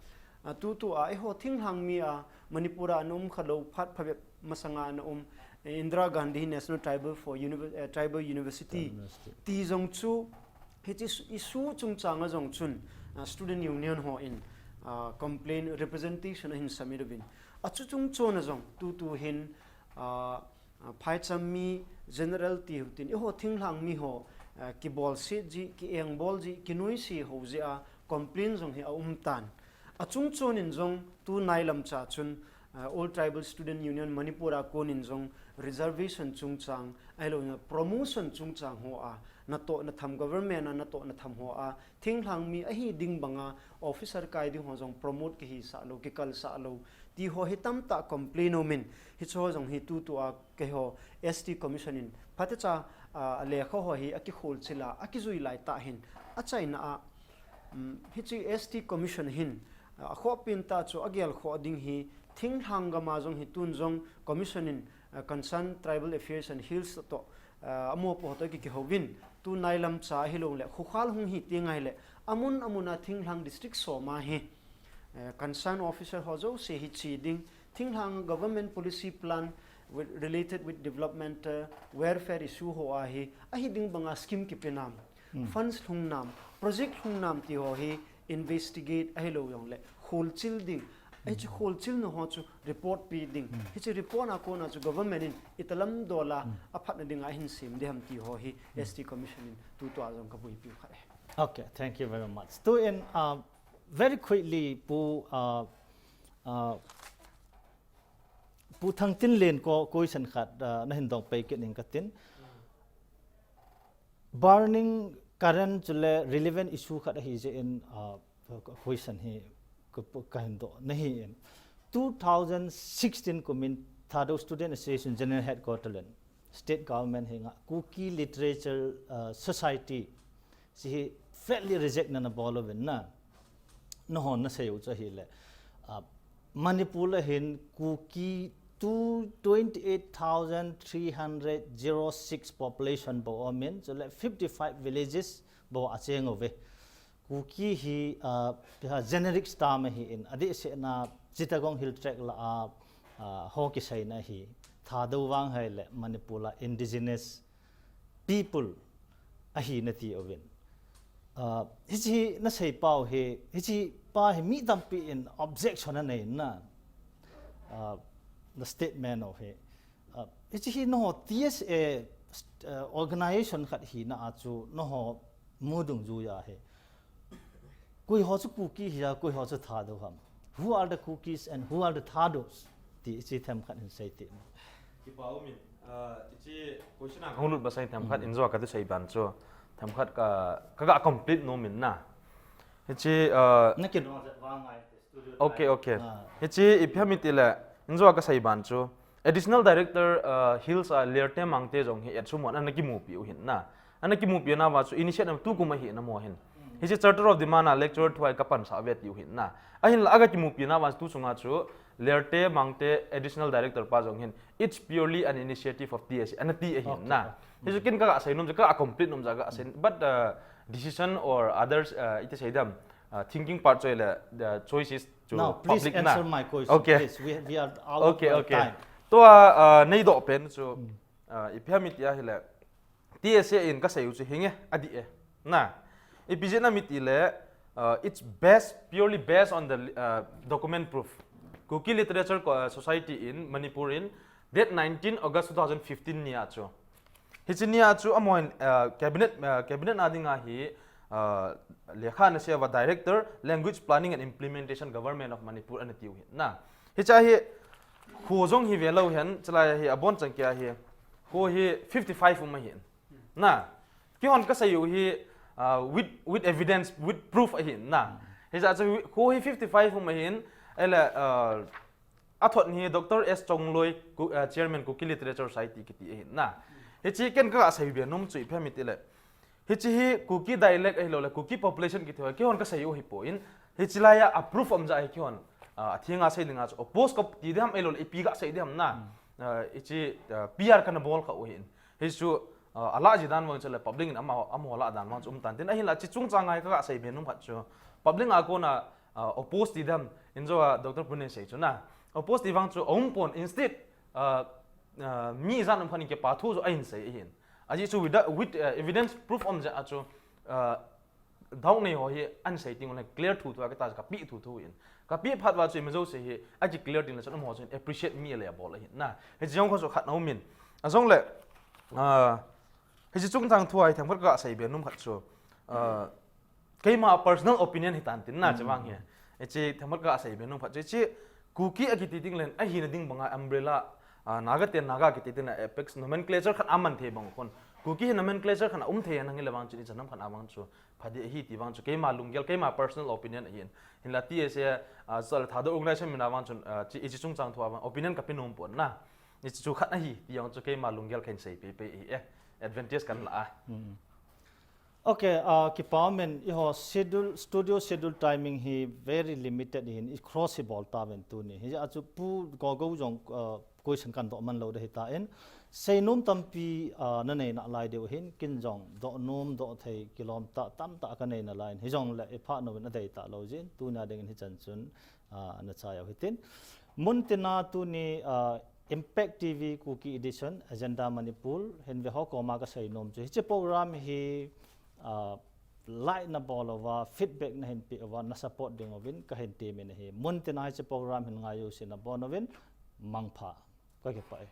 ah, tutu a, eiho thinglhang mi a, Manipur a ana um khalou phat phabep masanga ana um, eh, Indira Gandhi National Tribal for Univer-, eh, Tribal University. University. Ti jong chu, hiche su-, issue chungchang a jong chun, ah, student union ho in, ah, complain representation ahin submit uvin. Achu chung chon a jong, tutu hin, ah, ah, phaicham mi general ti hutin, eiho thinglhang mi ho, ah, kibolse ji, kiengbol ji, kinuise ho jeh a, complain jong hi aum tan. Achung chon in jong, tu nailam cha chun, ah, All Tribal Student Union Manipur a kon in jong, reservation chungchang, ahilouleh promotion chungchang ho a, natoh natham government a, natoh natham ho a, thinglhang mi ahi ding banga, officer kai ding ho jong promote kihisah lou, kikalsah lou, ti ho hi tamtah complain um in, hiche ho jong hi tutu a keiho S T Commission in phatecha, ah, alekha ho hi akikholchil a, akijui laitah hin, achaina a, um, hiche S T Commission hin, ah, akhohpin tah chu agel khoh ding hi, thinglhang gam a jong hi tun jong Commission in, ah, Concerned Tribal Affairs and Hills toh, ah, amopo toh ki, kihouvin, tu nailam cha ahilouleh, khukhal hung hi teng ahileh, amun amun a thinglhang district som a hi, eh, concerned officer ho jouse hi che ding, thinglhang government policy plan with, related with development, eh, welfare issue ho a hi, ahi ding banga scheme kipe nam, hmm, funds lhung nam, project lhung nam ti ho hi investigate ahilou jongleh, kholchil ding, hiche kholchilna ho chu report pe ding. Hmm. Hiche report a kona chu government in itobang dol a, hmm, aphatna dinga ahin sem ding ham ti ho hi, hmm, S T Commission in tutua jong kaboipiu khat ahi. Okay, thank you very much. Tu in, uh, very quickly, Pu, uh, uh, Pu Thangtinlen ko, question khat, uh, nahin dong pei kit ning katin. Burning current chule relevant issue khat ahi jeh in, uh, question hi ka, kahin doh nahi in. two thousand sixteen kumin Thadou Student Association General Headquarter le State Government henga Kuki Literature, uh, Society si hi flatly reject na na bol uvin na. Nahon na sei u chu ahile, uh, Manipur a hin Kuki two, twenty-eight thousand three hundred zero six population bou umin, chule fifty-five villages bou acheng uve. Kuki hi, uh, generic term ahin, adeh seh na Chittagong Hill Tract la a, uh, ho kiseina hi. Thadou vang ahile Manipur a indigenous people ahina ti uvin. Uh, hichi na sei pau hi, hichi pa hi mi tampi in objection anei na. Uh, the statement of hi. Uh, hichi hi nangho T S A, uh, organization khat hina a chu nangho mu dungjuiya hi. Koi ho chu Kuki hiya, koi ho chu Thadou ham. Who are the Kukis and who are the Thadows? Ti hichi themkhat hin sei ti. Kipa umin, ah, hichi question a kahung lut masang themkhat in jo ka tu sei ban chu. Themkhat ka, ka, ka complete nom in na. Hichi, ah, Na kin rong zat vang ngai te studio okay, tai. Okay. Ah. Hichi ipi ham iti le, in jo ka sei ban chu. Additional Director, ah, Hills a Lerte Mangte jong hi et sum wan ana kimupi u hin na. Ana kimupi na va chu initiate na tu kum ahi na mo hin. Hichi Charter of Demand a lecturer thu a ka pansah ve ti u hin na. Ahinla aga kimupi na va tu chunga chu Lerte Mangte Additional Director pa jong hin, "It's purely an initiative of T S A," ana ti ahin na. Okay. Hichu kin ka, ka sei nom chu ka complete nom ja ka sei. But, uh, decision or others, uh, iti sei dam, uh, thinking part chu le, the choice is to now, please public na. Answer my question, okay. Please. We, we are out okay, of, uh, okay. Time. Tua, uh, nei doh pen chu, uh, ipi ham iti ahile, T S A in ka sei u chu hinge, adih e. Na, ipi jeh ham iti le, uh, it's based, purely based on the, uh, document proof. Kuki Literature Co-, uh, Society in Manipur in date nineteen August two thousand fifteen ni a chu. Hichi ni a chu amahon, uh, cabinet, uh, cabinet a dinga hi, uh, lekha ana sei uva Director, Language Planning and Implementation, Government of Manipur ana ti u hin. Na, hicha hi kho jong hi ve lou hen, chulai hi abon chang kia hi, kho hi fifty-five um ahin. Na, kihon ka sei u hi, uh, with, with evidence, with proof ahin na. Hicha chu kho hi fifty-five um ahin, ahile, uh, athot hi Doctor S Chongloi, Ku-, uh, Chairman Kuki Literature Society kiti ahin na. Hichi ken ka sei be nom chu ipi ham iti le. Hichi hi Kuki dialect ahilou le, Kuki population kiti ho, kihon ka sei u hi poi. Hichi laiya a proof um ja hi kihon, uh, athenga sei dinga chu oppose ka ti diham ahilou le, ipi ka sei diham na. Uh, hichi, uh, P R kana bol kha u hin. Hichu, uh, alah ji dan vang chu le public in ama, amaho lah dan vang chu um tan tin. Ahinla hichi chungchang a ka, ka sei be nom khat chu. Public a kona, uh, oppose ti dam in jo a Doctor Punen sei chu na. Oppose ti vang chu aum pon instead, uh, uh, mi jan um khat in kipa thu chu ahin sei ahin. Ajeh chu with, with, uh, evidence proof um jeh a chu, uh, Doubt nei ho hi ana sei teng uleh clear thu thu a ka ta ka pe thu thu in. Ka pe phat uva chu ima jouse hi aki clear teng le chun amaho chun appreciate mi le abol ahin na. Hiche jong kho chu khat na um in. Ajong le, ah, hiche chungchang thu a hi themkhat ka sei be nom khat chu, ah, keima personal opinion hi tan tin na, hiche vang hi. Hiche themkhat ka sei be nom khat chu, hiche Kuki akiti teng le ahina ding banga umbrella, ah, Naga ten Naga kiti teng le apex nomenclature khat aman thei bang khun. Kuki hi nomenclature khat a um thei nang le vang chu, hiche nam khat a vang chu. Pha ding ahi ti vang chu keima lunggel, keima personal opinion ahin. Hinla T S A, ah, chule Thadou organization min a vang chun, ah, hiche, hiche chungchang thu a vang opinion ka pe nom pon na. Hiche chu khat ahi ti vang chu keima lunggel kahin sei pei pei ahi e. Advantage kahin la a. Hmm. Okay, ah, kipa um in, eiho schedule, studio schedule timing hi very limited ahin, i cross hi bol tauvin tuni. Hijeh a chu Pu Gogo jong, ah, question kahin doh man lou ding ahi tan, seinom tampi, ah, na nei nalai diu ahin, ken jong doh nom, doh thei, kilom tah, tamtah ka nei nalai in, hijongle i phat nom in adei talou jeh in, tuni a ding in hichan chun, ah, na chai u hitin. Mun tina tuni, ah, Impact T V Kuki Edition, Agenda Manipur, hin ve ho koma ka seinom chu, hiche program hi, ah, like na bol uva, feedback na hin pe uva, na support ding uvin ka hin temin ahi. Mun tina hiche program hin ngai u sina bon uvin, mangpha. Ka kipah e.